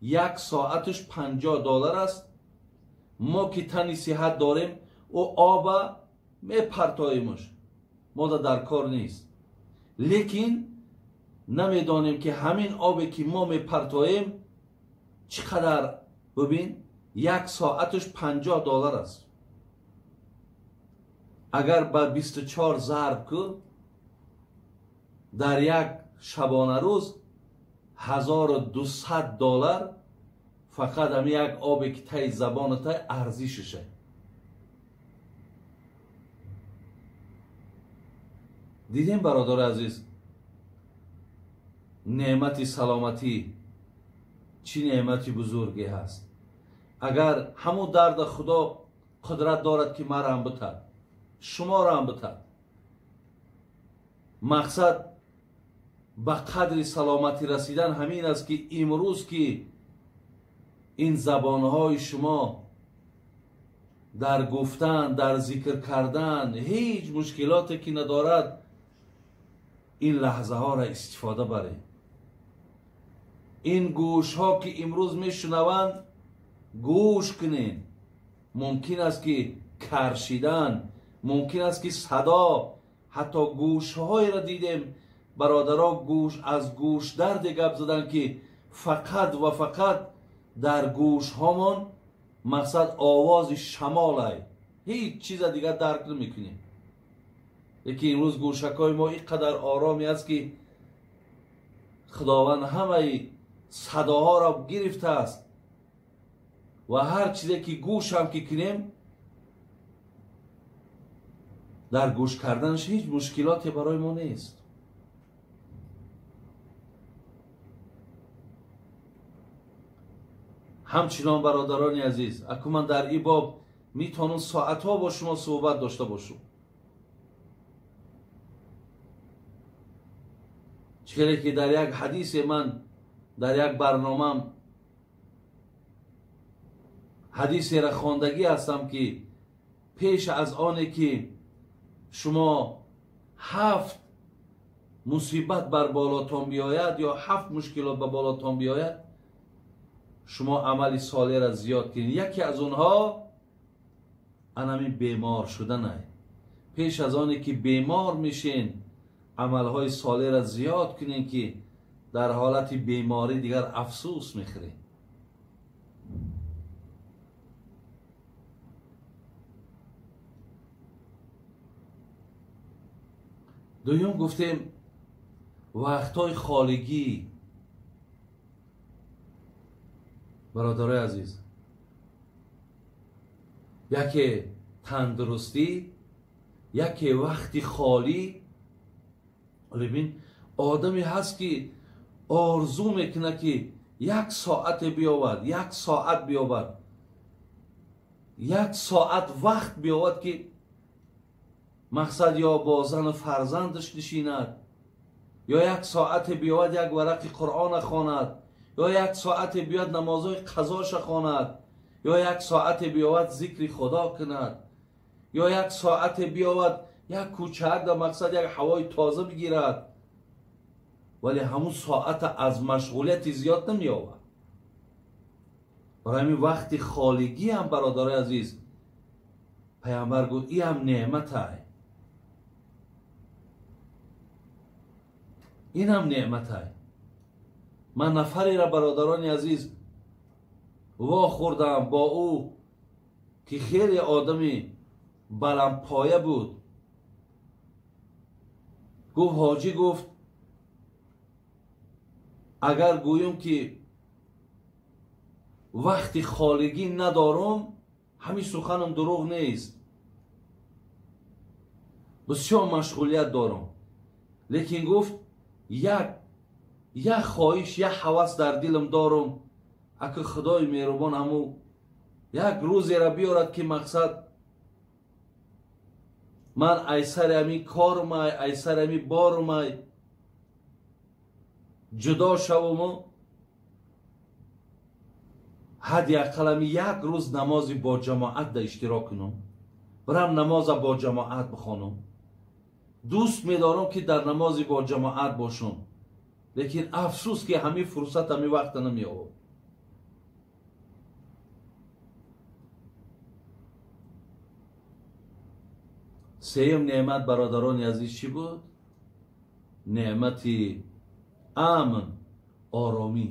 як соаташ $50 аст. Мо ки тани сиҳат дорем, ӯ оба мепартоимуш, мода дар кор нест. Лекин намедонем ки ҳамин обе ки мо мепартоем чӣ қадар, бибин, як соаташ $50 аст. Агар ба 24 зарб ку, дар як шабонарӯз $1200 фақат ҳамин як обе ки таи забонатай арзишаше. Дидем, бародари азиз, неъмати саломатӣ чӣ неъмати бузурге ҳаст. Агар ҳамун дарда Худо қудрат дорад ки мараам битад, шуморо битад. Мақсад ба қадри саломатӣ расидан ҳамин аст ки имрӯз ки ин забонҳои шумо дар гуфтан, дар зикр кардан ҳеҷ мушкилоте ки надорад, ин лаҳзаҳоро истифода баред. Ин гӯшҳо ки имрӯз мешунаванд, гӯш кунед. Мумкин аст ки каршидан, мумкин аст ки садо, ҳатто гӯшҳоеро дидем, бародаро, гӯш аз гӯш дарде гап задан ки фақат ва фақат дар гӯшҳомон мақсад овози шамолай, ҳеҷ чиза дигар дарк намекунем. Лекин имрӯз гӯшакҳои мо ин қадар ороме аст ки Худованд ҳамаи садоҳоро гирифтааст ва ҳар чизе ки гӯш ҳам ки кунем, дар гӯш карданаш ҳеҷ мушкилоте барои мо нест. Ҳамчунон бародарони азиз, аку ман дар ин боб метавонам соатҳо бо шумо суҳбат дошта бошам. Чизе ки дар як ҳадисе ман дар як барномам ҳадисеро хондагӣ ҳастам, ки пеш аз оне ки шумо 7 мусибат бар болотон биёяд ё 7 мушкилот ба болотон биёяд, шумо амали солеҳро зиёд кунед. Яке аз онҳо анами бемор шуданай. Пеш аз оне ки бемор мешен, амалҳои солеҳро зиёд кунед, ки дар ҳолати беморӣ дигар афсӯс мехӯред. Дуюм гуфтем вақтҳои холигӣ. Бародарои азиз, яке тандурустӣ, яке вақти холӣ. Бибин, одаме ҳаст ки орзу мекунад ки як соате биёвад, як соат биёвад, як соат вақт биёвад, ки мақсад ё бо зану фарзандаш нишинад, ё як соате биёвад як варақи Қуръона хонад, ё як соате биёяд намозҳои қазоша хонад, ё як соате биёвад зикри Худо кунад, ё як соате биёвад як кӯчаак дар мақсад як ҳавои тоза бигирад. Вале ҳамун соата аз машғулияти зиёд намеёвад. Барои ҳамин вақти холигӣ ҳам, бародарои азиз, паямбар гуфт ин ҳам неъматай, ин ҳам неъматай. Ман нафареро, бародарони азиз, вохӯрдам бо ӯ ки хеле одами баландпоя буд. Гуфт ҳоҷӣ, гуфт агар гӯем ки вақти холигӣ надорам, ҳамин суханам дурӯғ нест, бисёр машғулият дорам, лекин гуфт як хоҳиш, як ҳавас дар дилам дорам, ака Худои меҳрубон ҳаму як рӯзеро биёрад ки мақсад ман ай сари ҳамин корумай, ай сари ҳамин борумай ҷудо шавуму ҳадди ақал ҳами як рӯз намози бо ҷамоат да иштирок кунам, бирам намоза бо ҷамоат бихонам. Дӯст медорам ки дар намози бо ҷамоат бошам, лекин афсӯс ки ҳамин фурсат, ҳамин вақта намеёбам. Сеюм неъмат, бародарони азиз, чӣ буд? Неъмати амн, оромӣ.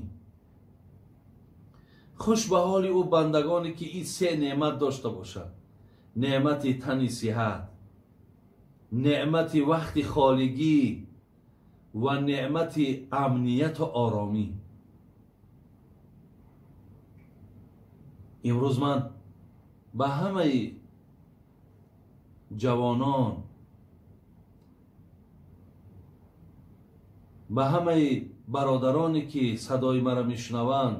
Хуш ба ҳоли ӯ бандагоне ки ин се неъмат дошта бошад: неъмати тани сиҳат, неъмати вақти холигӣ ва неъмати амнияту оромӣ. Имрӯз ман ба ҳамаи ҷавонон, ба ҳамаи бародароне ки садои маро мешунаванд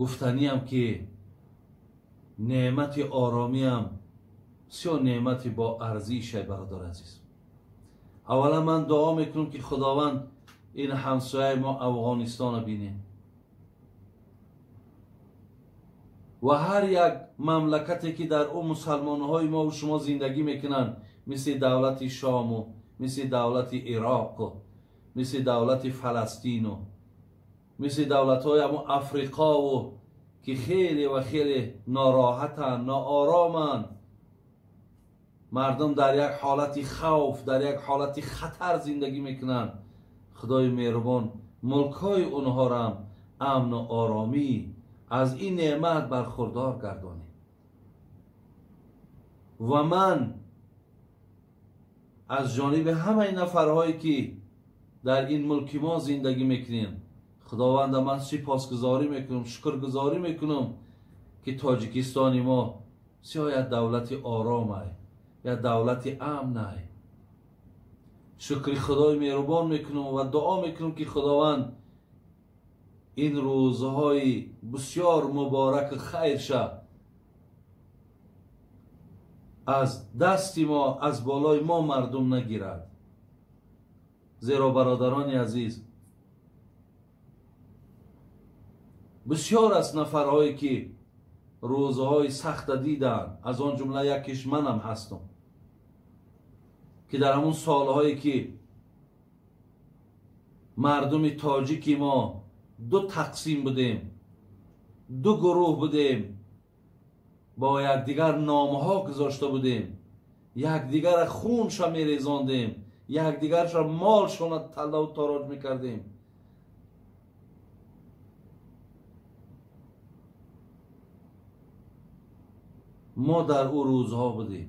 гуфтаниям ки неъмати оромиам бисёр неъмати бо арзише, бародар азиз. Аввала ман дуо мекунам ки Худованд ин ҳамсояи мо Афғонистонро бинем ва ҳар як мамлакате ки дар ӯ мусалмонҳои мо ва шумо зиндагӣ мекунанд, мисли давлати Шому, мисли давлати Ироқу, мисли давлати Фаластину, мисли давлатҳои ҳамун Африқову ки хеле ва хеле нороҳатанд, ноороманд, мардум дар як ҳолати хавф, дар як ҳолати хатар зиндагӣ мекунанд. Худои меҳрубон мулкҳои онҳоро амну оромӣ аз ин неъмат бархурдор гардонед. Ва ман Аз ҷониби ҳамаи нафарҳое ки дар ин мулки мо зиндагӣ мекунем, Худованда ман сипосгузорӣ мекунам, шукргузорӣ мекунам ки Тоҷикистони мо бисёр як давлати оромай, як давлати амнай. Шукри Худои меҳрубон мекунам ва дуо мекунам ки Худованд ин рӯзҳои бисёр мубораку хайрша аз дасти мо, аз болои мо мардум нагирад. Зеро бародарони азиз, бисёр аст нафарҳое ки рӯзҳои сахта диданд, аз он ҷумла якиш манам ҳастам, ки дар ҳамун солҳое ки мардуми тоҷики мо ду тақсим будем, ду гурӯҳ будем, бо якдигар номҳо гузошта будем, якдигарро хунша мерезондем, якдигарша молшона таллаву тороҷ мекардем. Мо дар ӯ рӯзҳо будем.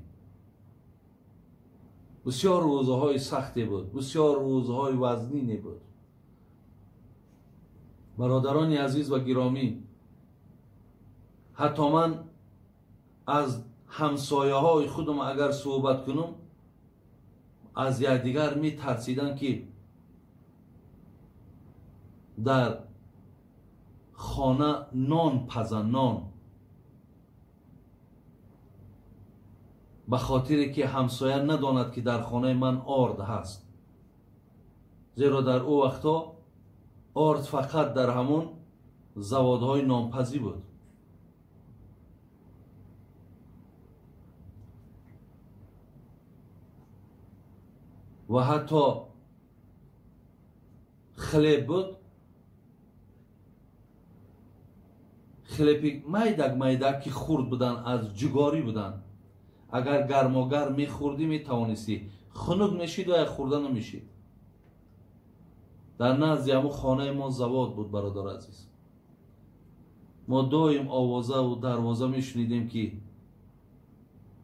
Бисёр рӯзҳои сахте буд, бисёр рӯзҳои вазнине буд. Бародарони азиз ва гиромӣ, ҳатто ман аз ҳамсояҳои худам агар суҳбат кунам, аз якдигар метарсиданд ки дар хона нон пазанд, нон, ба хотире ки ҳамсоя надонад ки дар хонаи ман орд ҳаст. Зеро дар ӯ вақтҳо орд фақат дар ҳамон заводҳои нонпазӣ буд. Ва ҳатто хлеб буд, хлеби майдак майдак ки хурд буданд, аз ҷугорӣ буданд. Агар гармогарм мехӯрдӣ метавонистӣ, хунук мешид ва як хӯрда намешид. Дар назди ҳамун хонаи мо завод буд, бародари азиз. Мо доим овозаву дарвоза мешунидем ки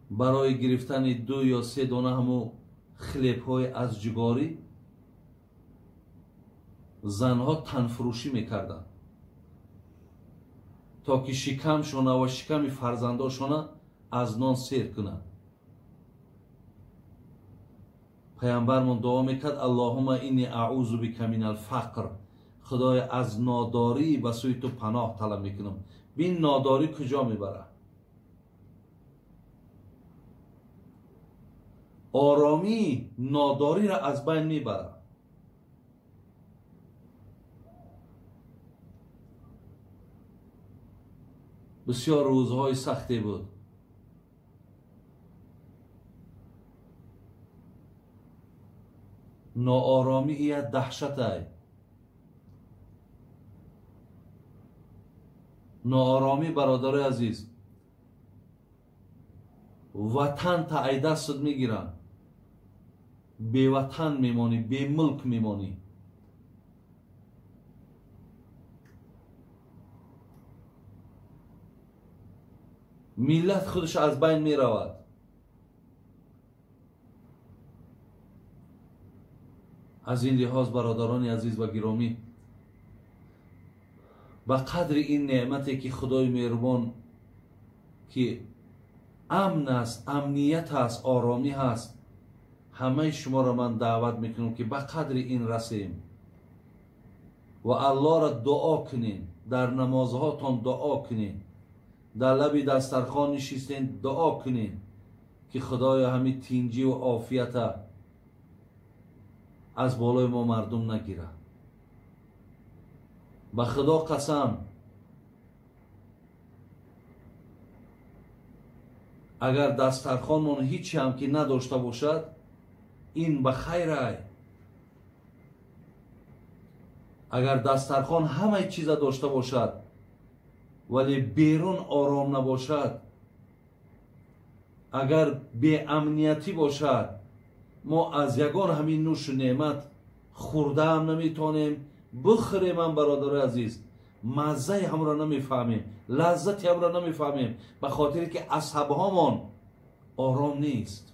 барои гирифтани ду ё се дона ҳамун хлебҳои аз ҷугорӣ занҳо танфурӯшӣ мекарданд, то ки шикамшона ва шиками фарзандошона аз нон сер кунанд. Паямбармон дуо мекард: Аллоҳумма инни аъузу бика минал фақр, Худоя аз нодорӣ ба сӯи ту паноҳ талаб мекунам. Бин нодорӣ куҷо мебарад. Оромӣ нодориро аз байн мебарад. Бисёр рӯзҳои сахте буд. Ноороми як даҳшатай. Ноороми, бародарои азиз, ватан та ай дастат мегиранд, беватан мемонӣ, бемулк мемонӣ. Миллат худаш аз байн меравад. Аз ин лиҳоз, бародарони азиз ва гиромӣ, ба қадри ин неъмате ки Худои меҳрубон ки амн аст, амният аст, оромӣ ҳаст, ҳамаи шуморо ман даъват мекунам ки ба қадри ин расем ва Аллоҳро дуо кунем, дар намозҳотон дуо кунем, дар лаби дастархон нишистен дуо кунем ки Худоё ҳамин тинҷиву офията аз болои мо мардум нагирад. Ба Худо қасам, агар дастархонмон ҳичи ҳам ки надошта бошад, ин ба хайрай. Агар дастархон ҳамаи чиза дошта бошад, вале берун ором набошад, агар беамниятӣ бошад, мо аз ягон ҳамин нӯшу неъмат хӯрдаам наметавонем, бихӯремам, бародарои азиз, маззаи ҳамро намефаҳмем, лаззати ҳамро намефаҳмем, ба хотире ки асабҳомон ором нест.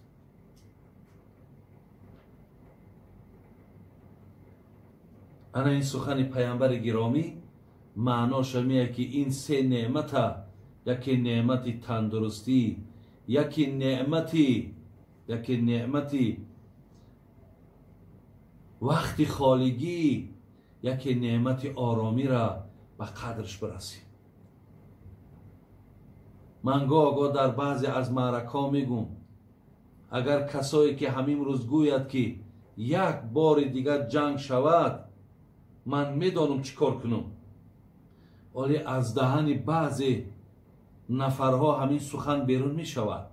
Ана ин сухани паямбари гиромӣ маъноша меяд, ки ин се неъмата, яке неъмати тандурустӣ, яке неъмати вақти холигӣ, яке неъмати оромиро ба қадрш бирасем. Ман гоҳ-гоҳ дар баъзе аз маъракҳо мегӯм, агар касое ки ҳамин рӯз гӯяд, ки як бори дигар ҷанг шавад, ман медонам чӣ кор кунам. Оле аз даҳани баъзе нафарҳо ҳамин сухан берун мешавад.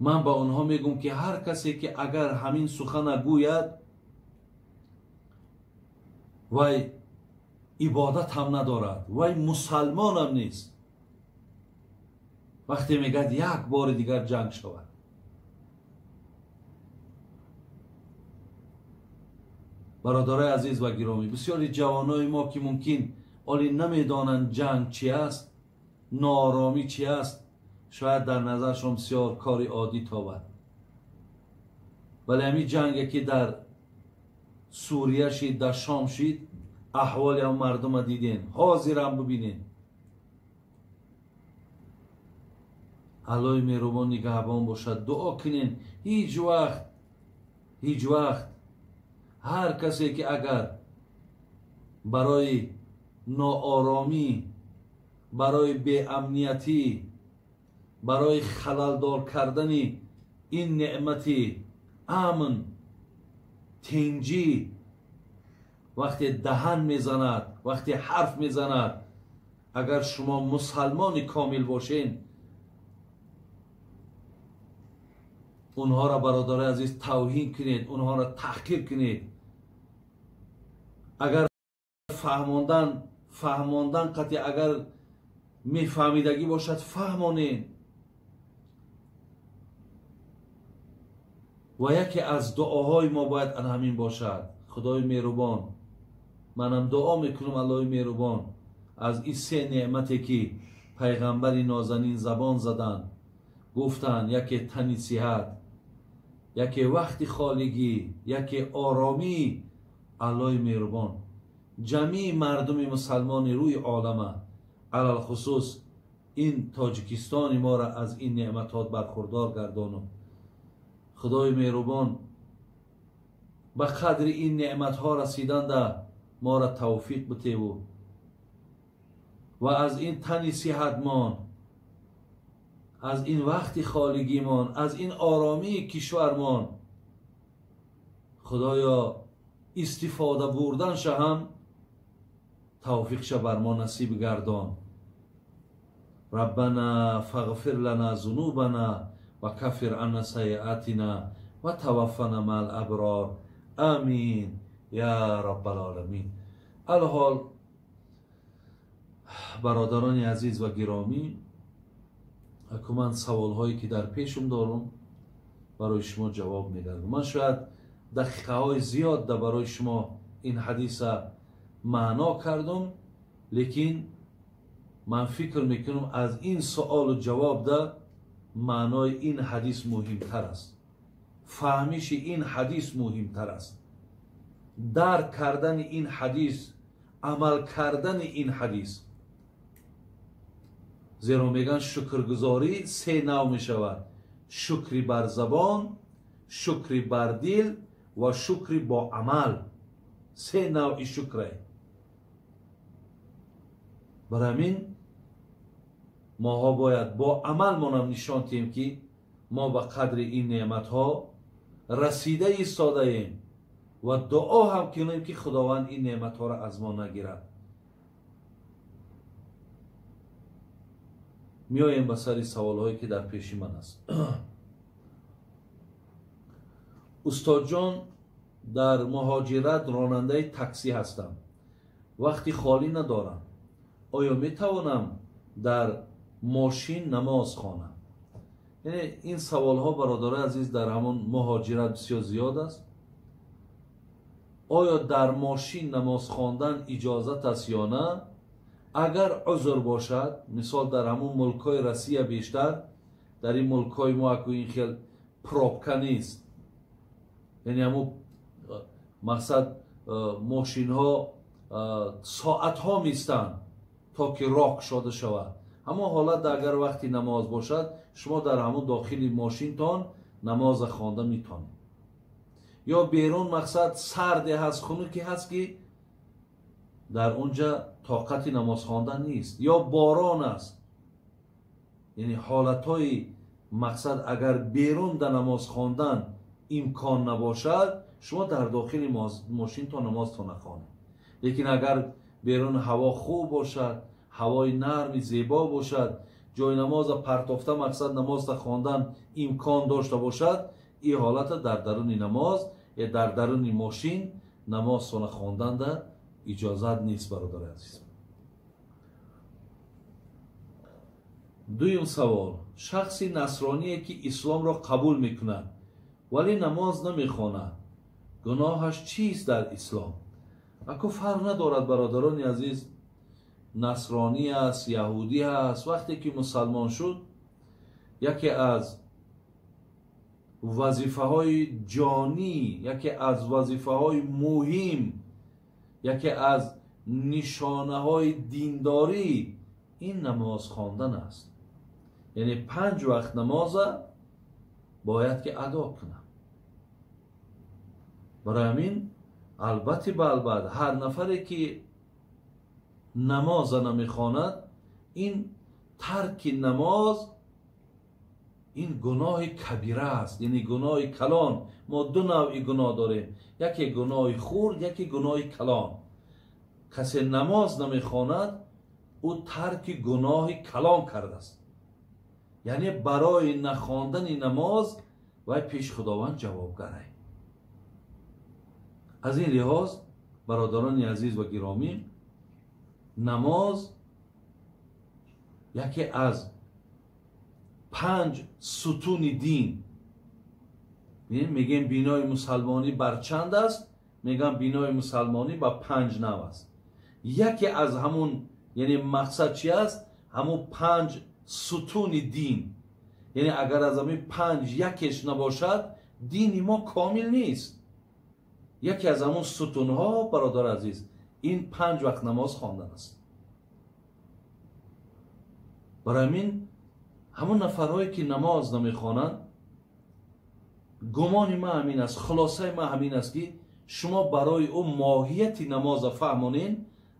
Ман ба онҳо мегӯм, ки ҳар касе ки агар ҳамин сухана гӯяд, вай ибодат ҳам надорад, вай мусалмонам нест. Вақте мегӯяд як бори дигар ҷанг шавад. Бародарои азиз ва гиромӣ, бисёри ҷавонои мо ки мумкин оли намедонанд ҷанг чи аст, нооромӣ чи аст, шояд дар назаршон бисёр кори оддӣ тобад. Вале ҳамин ҷанге ки дар Сурия шид, дар Шом шид, аҳволи ҳам мардума диден, ҳозирам бибинен. Аллоҳи меҳрубон нигаҳбон бошад. Дуо кунен ҳеҷ вақт ҳар касе ки агар барои ноороми, барои беамниятӣ, барои халалдор кардани ин неъмати амн, тинҷӣ вақте даҳан мезанад, вақте ҳарф мезанад, агар шумо мусалмони комил бошен, онҳоро бародарои азиз тавҳин кунед, онҳоро таҳқир кунед. Агар фаҳмондан қатъи агар мефаҳмидагӣ бошад, фаҳмонед. Ва яке аз дуоҳои мо бояд ана ҳамин бошад. Худои меҳрубон, манам дуо мекунам, Аллоҳи меҳрубон, аз ин се неъмате ки пайғамбари нозанин забон заданд, гуфтанд, яке тани сиҳат, яке вақти холигӣ, яке оромӣ. Аллоҳи меҳрубон ҷамъи мардуми мусалмони рӯи олама, алалхусус ин Тоҷикистони моро аз ин неъматҳо бархурдор гардону. Худои меҳрубон ба қадри ин неъматҳо расиданда моро тавфиқ битеву ва аз ин тани сиҳатмон, аз ин вақти холигимон, аз ин оромии кишвармон Худоё истифода бурданша ҳам тавфиқша бар мо насиб гардон. Раббана фағфир лана зунубана ва каффир анна сайиатина ва таваффана маал аброр. Амин я раббал оламин. Алҳол бародарони азиз ва гиромӣ, аку ман саволҳое ки дар пешум дорам барои шумо ҷавоб медиҳам. Ман шояд дақиқаҳои зиёд да барои шумо ин ҳадиса маъно кардам, лекин ман фикр мекунам аз ин суолу ҷавоб да маънои ин ҳадис муҳимтар аст, фаҳмиши ин ҳадис муҳимтар аст, дарк кардани ин ҳадис, амал кардани ин ҳадис. Зеро мегӯянд шукргузорӣ се нав мешавад: шукри бар забон, шукри бар дил ва шукри бо амал. Се навъи шукре. Бар ҳамин моҳо бояд бо амалмонам нишон диҳем, ки мо ба қадри ин неъматҳо расида истодаем ва дуо ҳам кунем, ки Худованд ин неъматҳоро аз мо нагирад. Меоем ба сари саволҳое ки дар пеши ман аст. Устодҷон, дар муҳоҷират ронандаи таксӣ ҳастам, вақти холӣ надорам. Оё метавонам дар мошин намоз хонам? Яъне ин саволҳо бародарои азиз дар ҳамон муҳоҷират бисёр зиёд аст. Оё дар мошин намоз хондан иҷозат аст ё на? Агар узр бошад, мисол дар ҳамон мулкҳои Россия бештар, дар ин мулкҳои мо аку ин хел пробка нест, яъне ҳамон мақсад мошинҳо соатҳо меистанд то ки роҳ кушода шавад. Ҳамон ҳолат агар вақти намоз бошад, шумо дар ҳамон дохили мошинтон намоза хонда метонед. Ё берун мақсад сарде ҳаст, хунуке ҳаст ки дар онҷа тоқати намоз хондан нест, ё борон аст. Яъне ҳолатҳои мақсад агар берун дар намоз хондан имкон набошад, шумо дар дохили мошинтон намозтон нахонед. Лекин агар берун ҳаво хуб бошад, ҳавои нарми зебо бошад, ҷои намоза партофта мақсад намозта хондан имкон дошта бошад, ин ҳолата дар даруни намоз ё дар даруни мошин намозтона хонданда иҷозат нест, бародари азиз. Дуюм савол: шахси насроние ки исломро қабул мекунад, вале намоз намехонад, гуноҳаш чист дар ислом? Ако фарқ надорад, бародарони азиз, насронӣ аст, яҳудӣ аст, вақте ки мусалмон шуд, яке аз вазифаҳои ҷонӣ, яке аз вазифаҳои муҳим, яке аз нишонаҳои диндорӣ ин намоз хондан аст. Яъне 5 вақт намоза бояд ки адо кунад. Барои ҳамин албатта балбат ҳар нафаре ки намоза намехонад, ин тарки намоз ин гуноҳи кабира аст, яъне гуноҳи калон. Мо ду навъи гуноҳ дорем: яке гуноҳи хурд, яке гуноҳи калон. Касе намоз намехонад, ӯ тарки гуноҳи калон кардааст. Яъне барои нахондани намоз вай пеш Худованд ҷавобгарай. Аз ин лиҳоз, бародарони азиз ва гиромӣ, намоз яке аз 5 сутуни дин. Мегӯем бинои мусалмонӣ бар чанд аст? Мегӯям бинои мусалмонӣ ба 5 нав аст. Яке аз ҳамун, яъне мақсад чи аст? Ҳамун 5 сутуни дин. Яъне агар аз ҳамин 5 якеш набошад, дини мо комил нест. Яке аз ҳамун сутунҳо, бародар азиз, ин 5 вақт намоз хондан аст. Барои ҳамин ҳамон нафарҳое ки намоз намехонанд, гумони ман ҳамин аст, хулосаи ман ҳамин аст ки шумо барои ӯ моҳияти намоза фаҳмонед,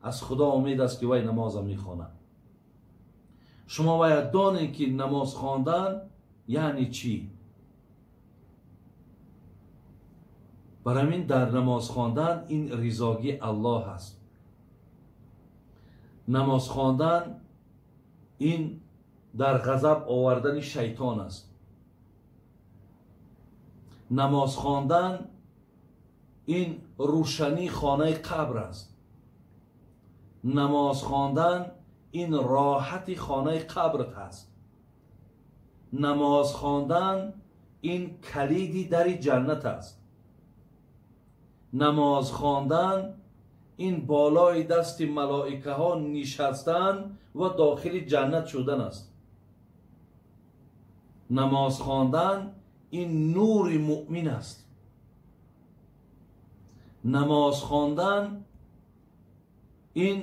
аз Худо умед аст ки вай намоза мехонад. Шумо бояд донед ки намоз хондан яъне чӣ. Барои ҳамин дар намоз хондан ин ризогии Аллоҳ аст. Намоз хондан ин дар ғазаб овардани шайтон аст. Намоз хондан ин рӯшании хонаи қабр аст. Намоз хондан ин роҳати хонаи қабрат аст. Намоз хондан ин калиди дари ҷаннат аст. Намоз хондан ин болои дасти малоикаҳо нишастан ва дохили ҷаннат шудан аст. Намоз хондан ин нури муъмин аст. Намоз хондан ин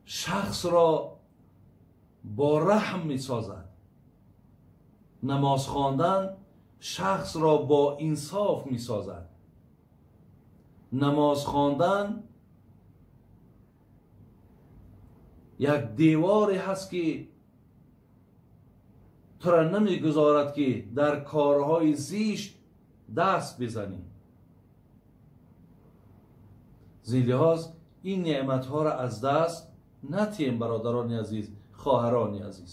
шахсро бо раҳм месозад. Намоз хондан шахсро бо инсоф месозад. Намоз хондан як деворе ҳаст ки тура намегузорад ки дар корҳои зишт даст бизанӣ. Аз ин лиҳоз ин неъматҳоро аз даст натиҳем, бародарони азиз, хоҳарони азиз.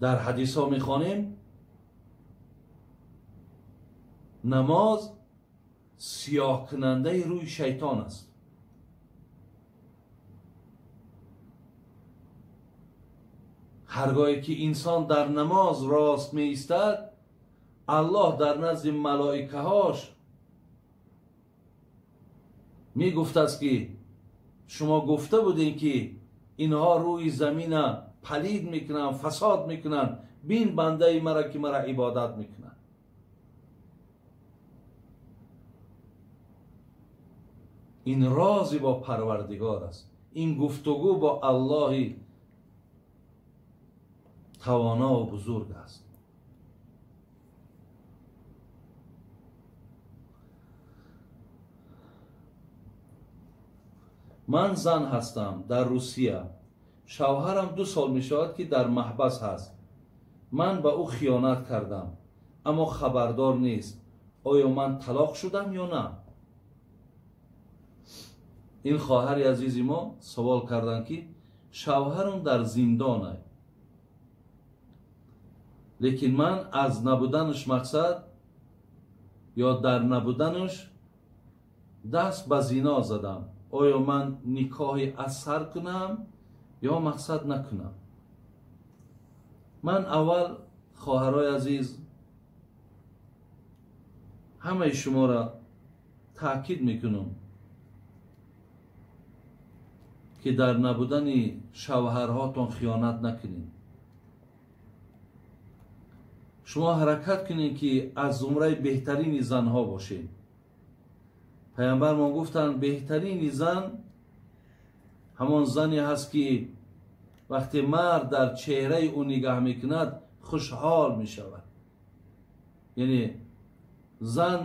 Дар ҳадисҳо мехонем намоз сиёҳкунандаи рӯи шайтон аст. Ҳаргоҳе ки инсон дар намоз рост меистад, Аллоҳ дар назди малоикаҳош мегуфтааст ки шумо гуфта будем ки инҳо рӯи замина палид мекунанд, фасод мекунанд, бин бандаи мара ки мара ибодат мекунанд. Ин рози бо Парвардигор аст, ин гуфтугӯ бо Аллоҳи тавоно ва бузург аст. Ман зан ҳастам дар Русия. Шавҳарам 2 сол мешавад, ки дар маҳбас ҳаст. Ман ба ӯ хиёнат кардам, аммо хабардор нест. Оё ман талоқ шудам ё на? Ин хоҳари азизи мо савол карданд, ки шавҳарам дар зиндон аст, лекин ман аз набуданаш мақсад ё дар набуданаш даст ба зино задам. Оё ман никоҳи аз сар кунам ё мақсад накунам? Ман аввал, хоҳарои азиз, ҳамаи шуморо таъкид мекунам, ки дар набудани шавҳарҳотон хиёнат накунед. Шумо ҳаракат кунед, ки аз зумраи беҳтарини занҳо бошед. Паямбармон гуфтанд, беҳтарини зан ҳамон зане ҳаст, ки вақте мард дар чеҳраи ӯ нигаҳ мекунад, хушҳол мешавад. Яъне зан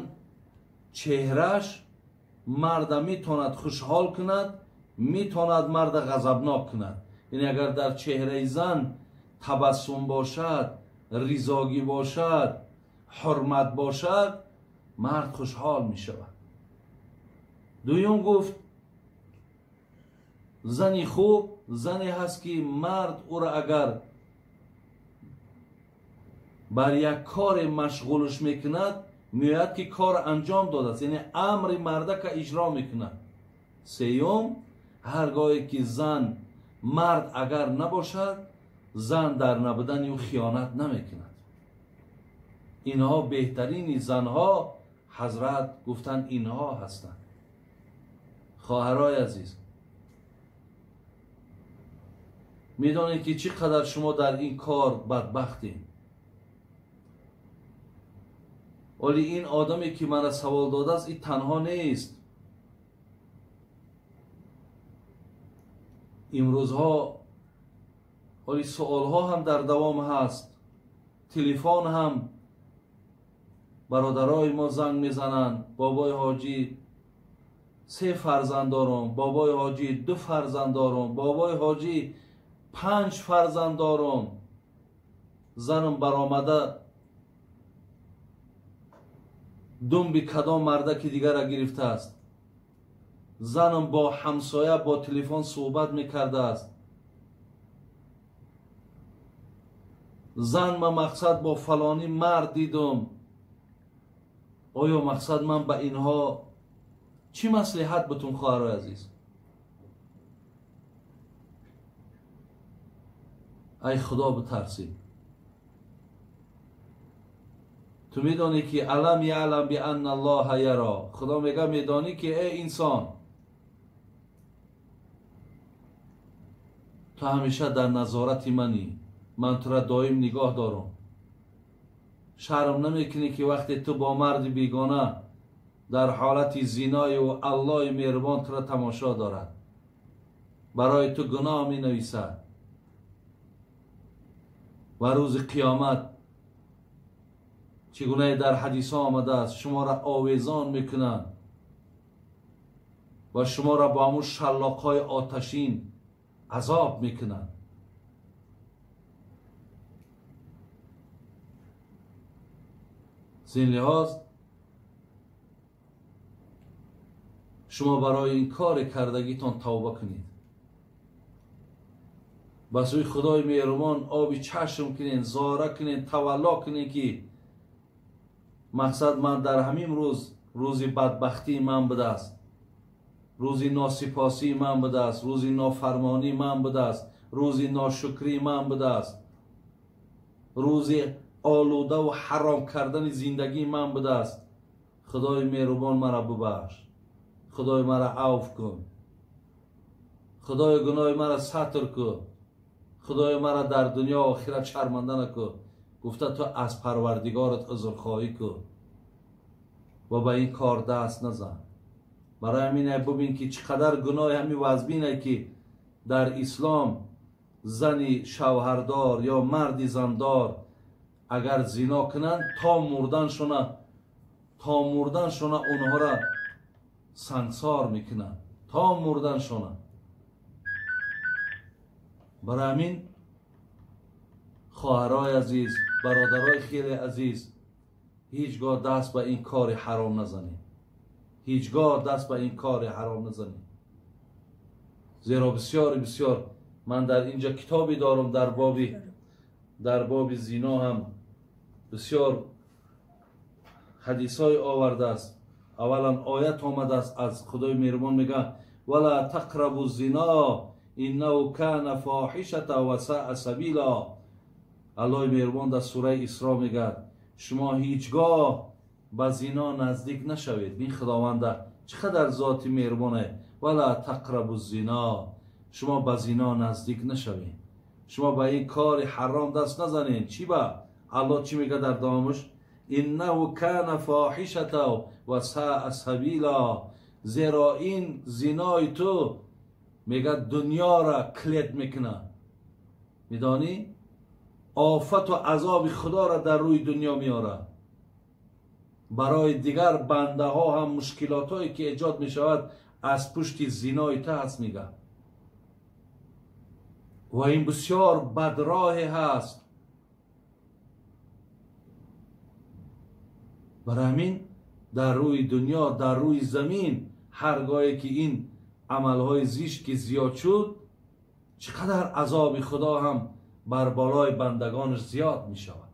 чеҳраш марда метавонад хушҳол кунад, метавонад марда ғазабнок кунад. Яъне агар дар чеҳраи зан табассум бошад, ризогӣ бошад, ҳурмат бошад, мард хушҳол мешавад. Дуюм гуфт, зани хуб зане ҳаст, ки мард ӯро агар бар як коре машғулш мекунад, меояд, ки кор анҷом додааст, яъне амри мардака иҷро мекунад. Сеюм, ҳар гоҳе ки зан мард агар набошад, зан дар набудани ӯ хиёнат намекунад. Инҳо беҳтарини занҳо, ҳазрат гуфтанд, инҳо ҳастанд. Хоҳарои азиз, медонед, ки чӣ қадар шумо дар ин кор бадбахтед. Вале ин одаме, ки мана савол додааст, ин танҳо нест. Имрӯзҳо ҳоли суолҳо ҳам дар давом ҳаст, телефон ҳам бародарои мо занг мезананд: бобои ҳоҷӣ, 3 фарзанд дорам, бобои ҳоҷӣ, 2 фарзанд дорам, бобои ҳоҷӣ, 5 фарзанд дорам, занам баромада думби кадом мардаки дигара гирифтааст, занам бо ҳамсоя бо телефон суҳбат мекардааст, зан ма мақсад бо фалонӣ мард дидум. Оё мақсад ман ба инҳо чӣ маслиҳат бутум, хоҳарои азиз? Ай Худо битарсӣ. Ту медонӣ, ки алам яълам бианна Аллоҳа яро. Худо мега, медонӣ, ки эй инсон, ту ҳамеша дар назорати манӣ, ман тура доим нигоҳ дорам. Шарм намекунӣ, ки вақте ту бо марди бегона дар ҳолати зинои ӯ, Аллоҳи меҳрубон тура тамошо дорад, барои ту гуноҳ менависад ва рӯзи қиёмат чӣ гунае дар ҳадисҳо омадааст, шуморо овезон мекунанд ва шуморо бо ҳамун шаллоқҳои оташин азоб мекунанд. Аз ин лиҳоз шумо барои ин кори кардагитон тавба кунед, ба сӯи Худои меҳрубон оби чашм кунед, зора кунед, тавалло кунед, ки мақсад ман дар ҳамин рӯз, рӯзи бадбахтии ман будааст, рӯзи носипосии ман будааст, рӯзи нофармонии ман будааст, рӯзи ношукрии ман будааст, рӯзи олудаву ҳаром кардани зиндагии ман будааст. Худои меҳрубон маро бубахш, Худои маро авф кун, Худои гуноҳи маро сатр кун, Худои маро дар дунё охират шарманда накун. Гуфта ту аз Парвардигорат узрхоҳӣ кун ва ба ин кор даст назан. Барои ҳамин бубин ки чӣ қадар гуноҳи ҳамин вазбине ки дар ислом зани шавҳардор ё марди зандор агар зино кунанд, то мурданшона онҳоро сангсор мекунанд, то мурданшона. Барои ҳамин хоҳарои азиз, бародарои хеле азиз, ҳеҷ гоҳ даст ба ин кори ҳаром назанед, ҳеҷ гоҳ даст ба ин кори ҳаром назанед. Зеро бисёр бисёр ман дар инҷа китобе дорам дар боби зино ҳам бисёр ҳадисҳое овардааст. Аввалан оят омадааст аз Худои меҳрубон, мегӯяд: вала тақрабу зино иннаҳу кана фоҳишата ва саъа сабила. Аллоҳи меҳрубон дар сураи Исро мегӯяд: шумо ҳеҷ гоҳ ба зино наздик нашавед. Бин Худованда чӣ қадар зоти меҳрубоне. Вала тақрабу зино, шумо ба зино наздик нашавед, шумо ба ин кори ҳаром даст назанед. Чӣ ба? Аллоҳ чӣ мегӯяд дар давомаш? иннаҳу кана фоҳишата ва саъа сабила. Зеро ин зинои ту мегӯяд дунёра клет мекунад, медонӣ, офату азоби худоро дар рӯи дунё меорад. Барои дигар бандаҳо ҳам мушкилотҳое ки эҷод мешавад аз пушти зинои ту ҳаст, мегӯяд. Ва ин бисёр бадроҳе ҳаст. Барои ҳамин дар рӯи дунё, дар рӯи замин ҳар гоҳе ки ин амалҳои зишт ки зиёд шуд, чӣ қадар азоби худо ҳам бар болои бандагонаш зиёд мешавад.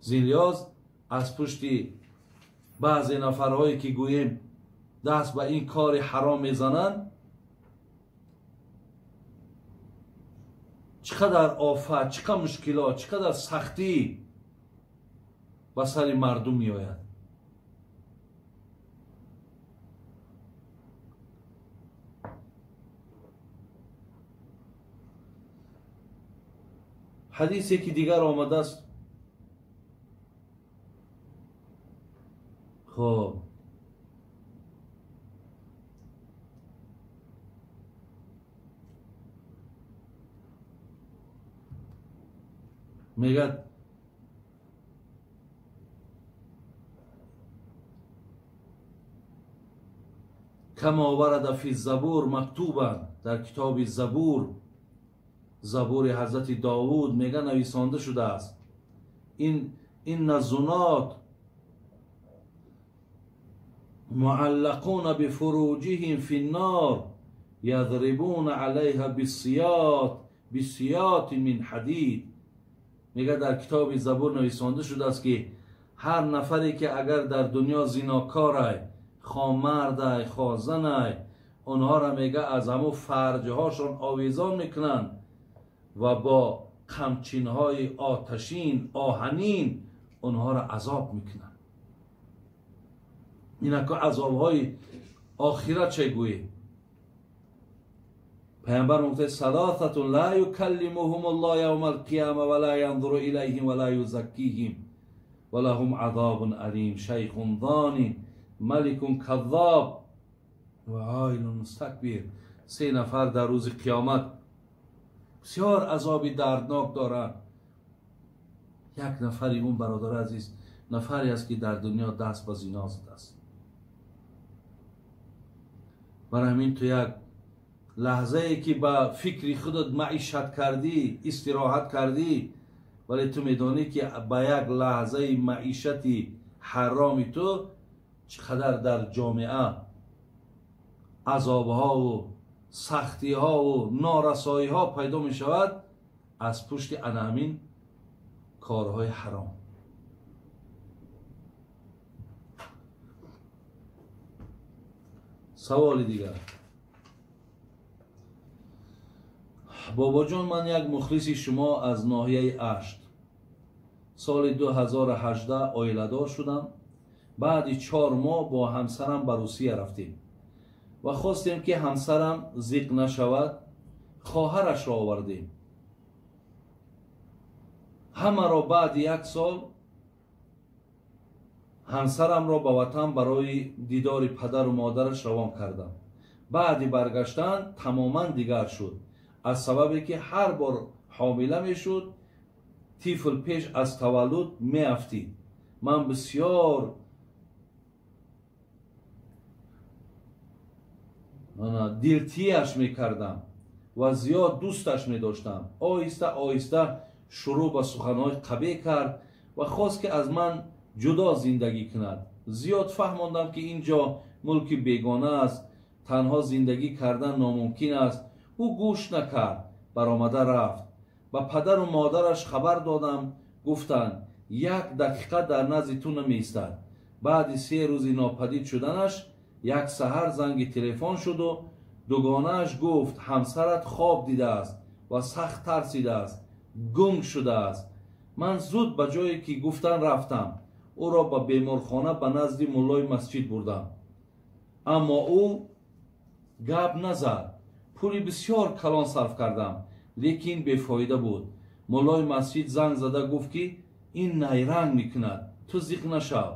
Зин лиҳоз аз пушти баъзе нафарҳое ки гӯем даст ба ин кори ҳаром мезананд, чӣ қадар офат, чӣ қадар мушкилот, чӣ қадар сахтӣ ба сари мардум меояд. Ҳадисе ки дигар омадааст, хоб мегӯяд: кама варада фи забур мактубан, дар китоби Забур, Забури ҳазрати Довуд мега нависонда шудааст: инна зунот муаллақуна бифуруҷиҳим фи ннор ядрибуна алайҳа бисиёти мин ҳадид. Мега дар китоби Забур нависонда шудааст ки ҳар нафаре ки агар дар дунё зинокорай, хо мардай, хо занай, онҳоро мега аз ҳамун фарҷҳошон овезон мекунанд ва бо қамчинҳои оташин, оҳанин онҳоро азоб мекунанд. Инако азобҳои охират чӣ гӯӣ? Паямбар мегуфт: саласатун ла юкаллимуҳум аллоҳ явма алқияма ва ла янзуру илайҳим ва ла юзаккиҳим ва лаҳум азобун алим, шайхун зонин, маликун каззоб ва оилун мустакбир. Се нафар дар рӯзи қиёмат бисёр азоби дарднок доранд. Як нафари он, бародари азиз, нафаре аст ки дар дунё даст ба зино задааст. Барои ҳамин ту як лаҳзае ки ба фикри худат маишат кардӣ, истироҳат кардӣ, вале ту медонӣ ки ба як лаҳзаи маишати ҳароми ту чӣ қадар дар ҷомеа азобҳову сахтиҳову норасоиҳо пайдо мешавад аз пушти ана ҳамин корҳои ҳаром. Саволи дигар: бобоҷон, ман як мухлиси шумо аз ноҳияи Ашт. Соли 2018 оиладор шудам. Баъди 4 моҳ бо ҳамсарам ба Русия рафтем ва хостем ки ҳамсарам зиқ нашавад, хоҳарашро овардем. Ҳамаро баъди як сол Ҳамсарамро ба ватан барои дидори падару модараш равон кардам. Баъди баргаштан тамоман дигар шуд. Аз сабабе ки ҳар бор ҳомила мешуд, тифл пеш аз таваллуд меафтид. Ман бисёр дилтияш мекардам ва зиёд дӯсташ медоштам. Оҳиста оҳиста шурӯъ ба суханҳои қабеҳ кард ва хост ки аз ман ҷудо зиндагӣ кунад. Зиёд фаҳмондам ки ин ҷо мулки бегона аст, танҳо зиндагӣ кардан номумкин аст. Ӯ гӯш накард, баромада рафт. Ба падару модараш хабар додам, гуфтанд як дақиқа дар назди ту намеистад. Баъди 3 рӯзи нопадид шуданаш як саҳар занги телефон шуду дугонааш гуфт ҳамсарат хоб дидааст ва сахт тарсидааст, гунг шудааст. Ман зуд ба ҷое ки гуфтан рафтам. Ӯро ба беморхона ба назди муллои масҷид бурдам. Аммо ӯ гап назад. Пули бисёр калон сарф кардам, лекин бефоида буд. Муллои масҷид занг зада гуфт ки ин найранг мекунад, ту зиқ нашав,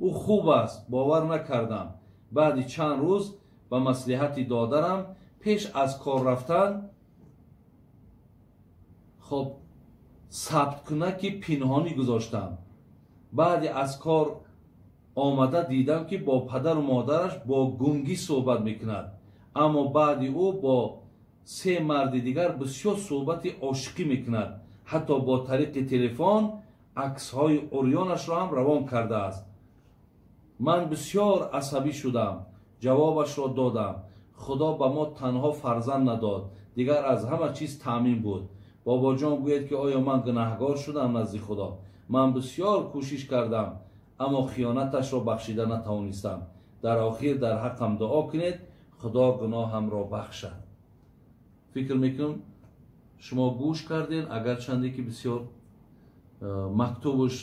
ӯ хуб аст. Бовар накардам. Баъди чанд рӯз ба маслиҳати додарам пеш аз кор рафтан хоб сабткунаки пинҳонӣ гузоштам. Баъди аз кор омада дидам ки бо падару модараш бо гунгӣ суҳбат мекунад, аммо баъди ӯ бо 3 марди дигар бисёр суҳбати ошиқӣ мекунад. Ҳатто бо тариқи телефон аксҳои урёнашро ҳам равон кардааст. Ман бисёр асабӣ шудам, ҷавобашро додам. Худо ба мо танҳо фарзанд надод, дигар аз ҳама чиз таъмин буд. Бобоҷон гӯяд ки оё ман гунаҳгор шудам назди Худо? Ман бисёр кӯшиш кардам, аммо хиёнаташро бахшида натавонистам. Дар охир дар ҳаққам дуо кунед, Худо гуноҳамро бахшад. Фикр мекунам шумо гӯш кардем, агарчанде ки бисёр мактубаш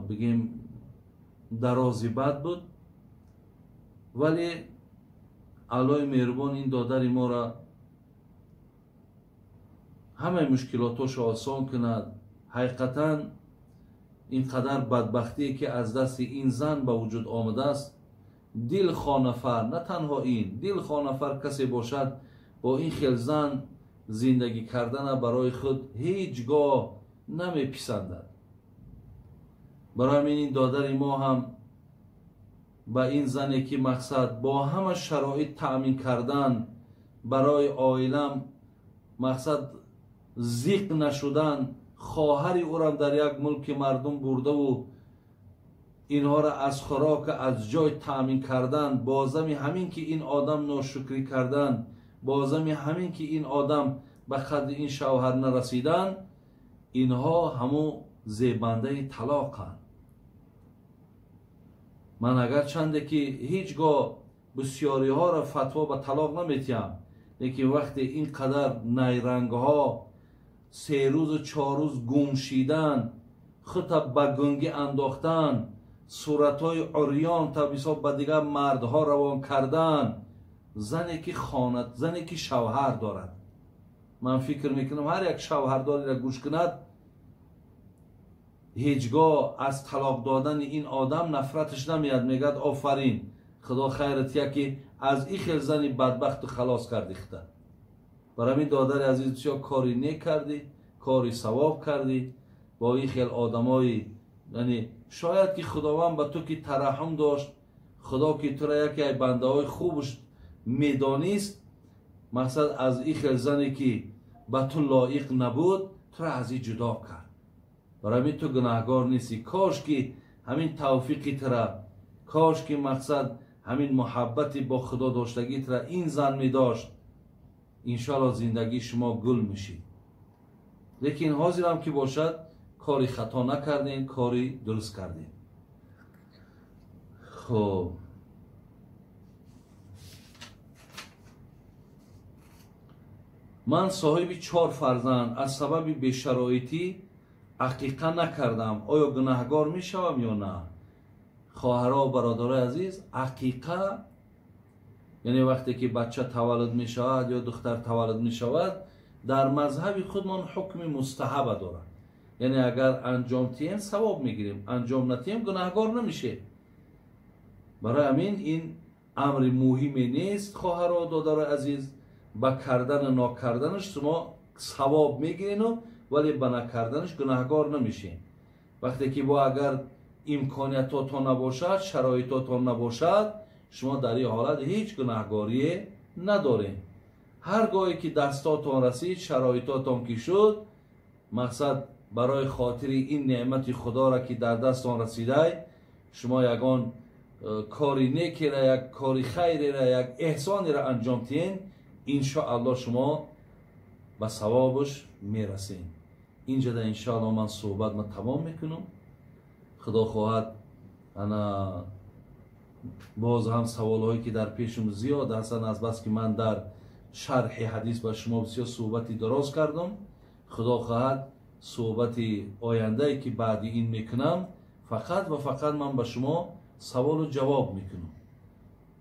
бигем дарози бад буд, вале Аллоҳи меҳрубон ин додари моро ҳамаи мушкилотошро осон кунад. Ҳақиқатан ин қадар бадбахтие ки аз дасти ин зан ба вуҷуд омадааст, дилхоҳ нафар, на танҳо ин, дилхоҳ нафар касе бошад бо ин хел зан зиндагӣ кардана барои худ ҳеҷ гоҳ намеписандад. Барои ҳамин ин додари мо ҳам ба ин зане ки мақсад бо ҳама шароит таъмин кардан барои оилам, мақсад зиқ нашудан, хоҳари ӯрам дар як мулки мардум бурдаву инҳоро аз хӯрок аз ҷой таъмин кардан, бозами ҳамин ки ин одам ношукрӣ кардан, бозами ҳамин ки ин одам ба қадри ин шавҳар нарасидан, инҳо ҳамун зебандаи талоқанд. Ман агарчанде ки ҳеҷ гоҳ бисёриҳоро фатво ба талоқ наметиҳам, лекин вақте ин қадар найрангҳо 3 рӯзу 4 рӯз гум шидан, худта ба гунгӣ андохтан, суратҳои урён та мисол ба дигар мардҳо равон кардан, зане ки хона, зане ки шавҳар дорад. Ман фикр мекунам ҳар як шавҳардориро гӯш кунад, ҳеҷ гоҳ аз талоқ додани ин одам нафраташ намеяд, мегӯяд офарин, Худо хайрат я ки аз ин хел зани бадбахту халос карди худта. Барои ҳамин додари азиз бисёр кори нек кардӣ, кори савоб кардӣ бо ин хел одамои, яъне шояд ки Худованд ба ту ки тараҳҳум дошт, Худо ки тура яке аз бандаҳои хубаш медонист, мақсад аз ин хел зане ки ба ту лоиқ набуд, тура аз ин ҷудо кард. Барои ҳамин ту гунаҳгор нестӣ. Кош ки ҳамин тавфиқи тура, кош ки мақсад ҳамин муҳаббати бо Худо доштагӣ тура ин зан медошт, иншоалло зиндагии шумо гул мешид. Лекин ҳозирам ки бошад, кори хато накардем, кори дуруст кардем. Хоб, ман соҳиби 4 фарзанд, аз сабаби бешароитӣ ақиқа накардам. Оё гунаҳгор мешавам ё на? Хоҳаро ва бародарои азиз, ақиқа яъне вақте ки бача таваллуд мешавад ё духтар таваллуд мешавад, дар мазҳаби худмон ҳукми мустаҳаба дорад. Яъне агар анҷом тиҳем, савоб мегирем, анҷом натиҳем, гунаҳгор намешем. Барои ҳамин ин амри муҳиме нест, хоҳаро, додарои азиз. Ба кардану нокарданаш шумо савоб мегирену, вале ба накарданаш гунаҳгор намешем. Вақте ки бо агар имкониятотон набошад, шароитотон набошад, шумо дар ин ҳолат ҳеҷ гунаҳгорие надорем. Ҳар гоҳе ки дастотон расид, шароитотон ки шуд, мақсад барои хотири ин неъмати худоро ки дар дастон расидай, шумо ягон кори некера, як кори хайрера, як эҳсонеро анҷом диҳен, иншоаллоҳ шумо ба савобаш мерасед. Инҷода иншоаллоҳ ман суҳбатма тамом мекунам. Худо хоҳад, ана боз ҳам саволҳое ки дар пешум зиёд ҳастанд, аз бас ки ман дар шарҳи ҳадис ба шумо бисёр суҳбати дароз кардам, худо хоҳад суҳбати ояндае ки баъди ин мекунам, фақат ва фақат ман ба шумо саволу ҷавоб мекунам.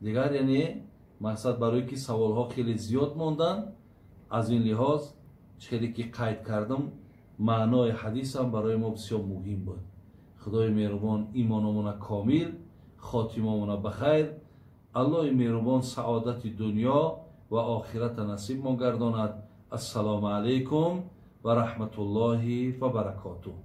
Дигар яъне мақсад барое ки саволҳо хеле зиёд монданд, аз ин лиҳоз хеле ки қайд кардам, маънои ҳадисам барои мо бисёр муҳим буд. Худои меҳрубон имономона комил, хотимамона ба хайр, Аллоҳи меҳрубон саодати дунё ва охирата насибмон гардонад. Ассалому алайкум ва раҳматуллоҳи ва баракотуҳ.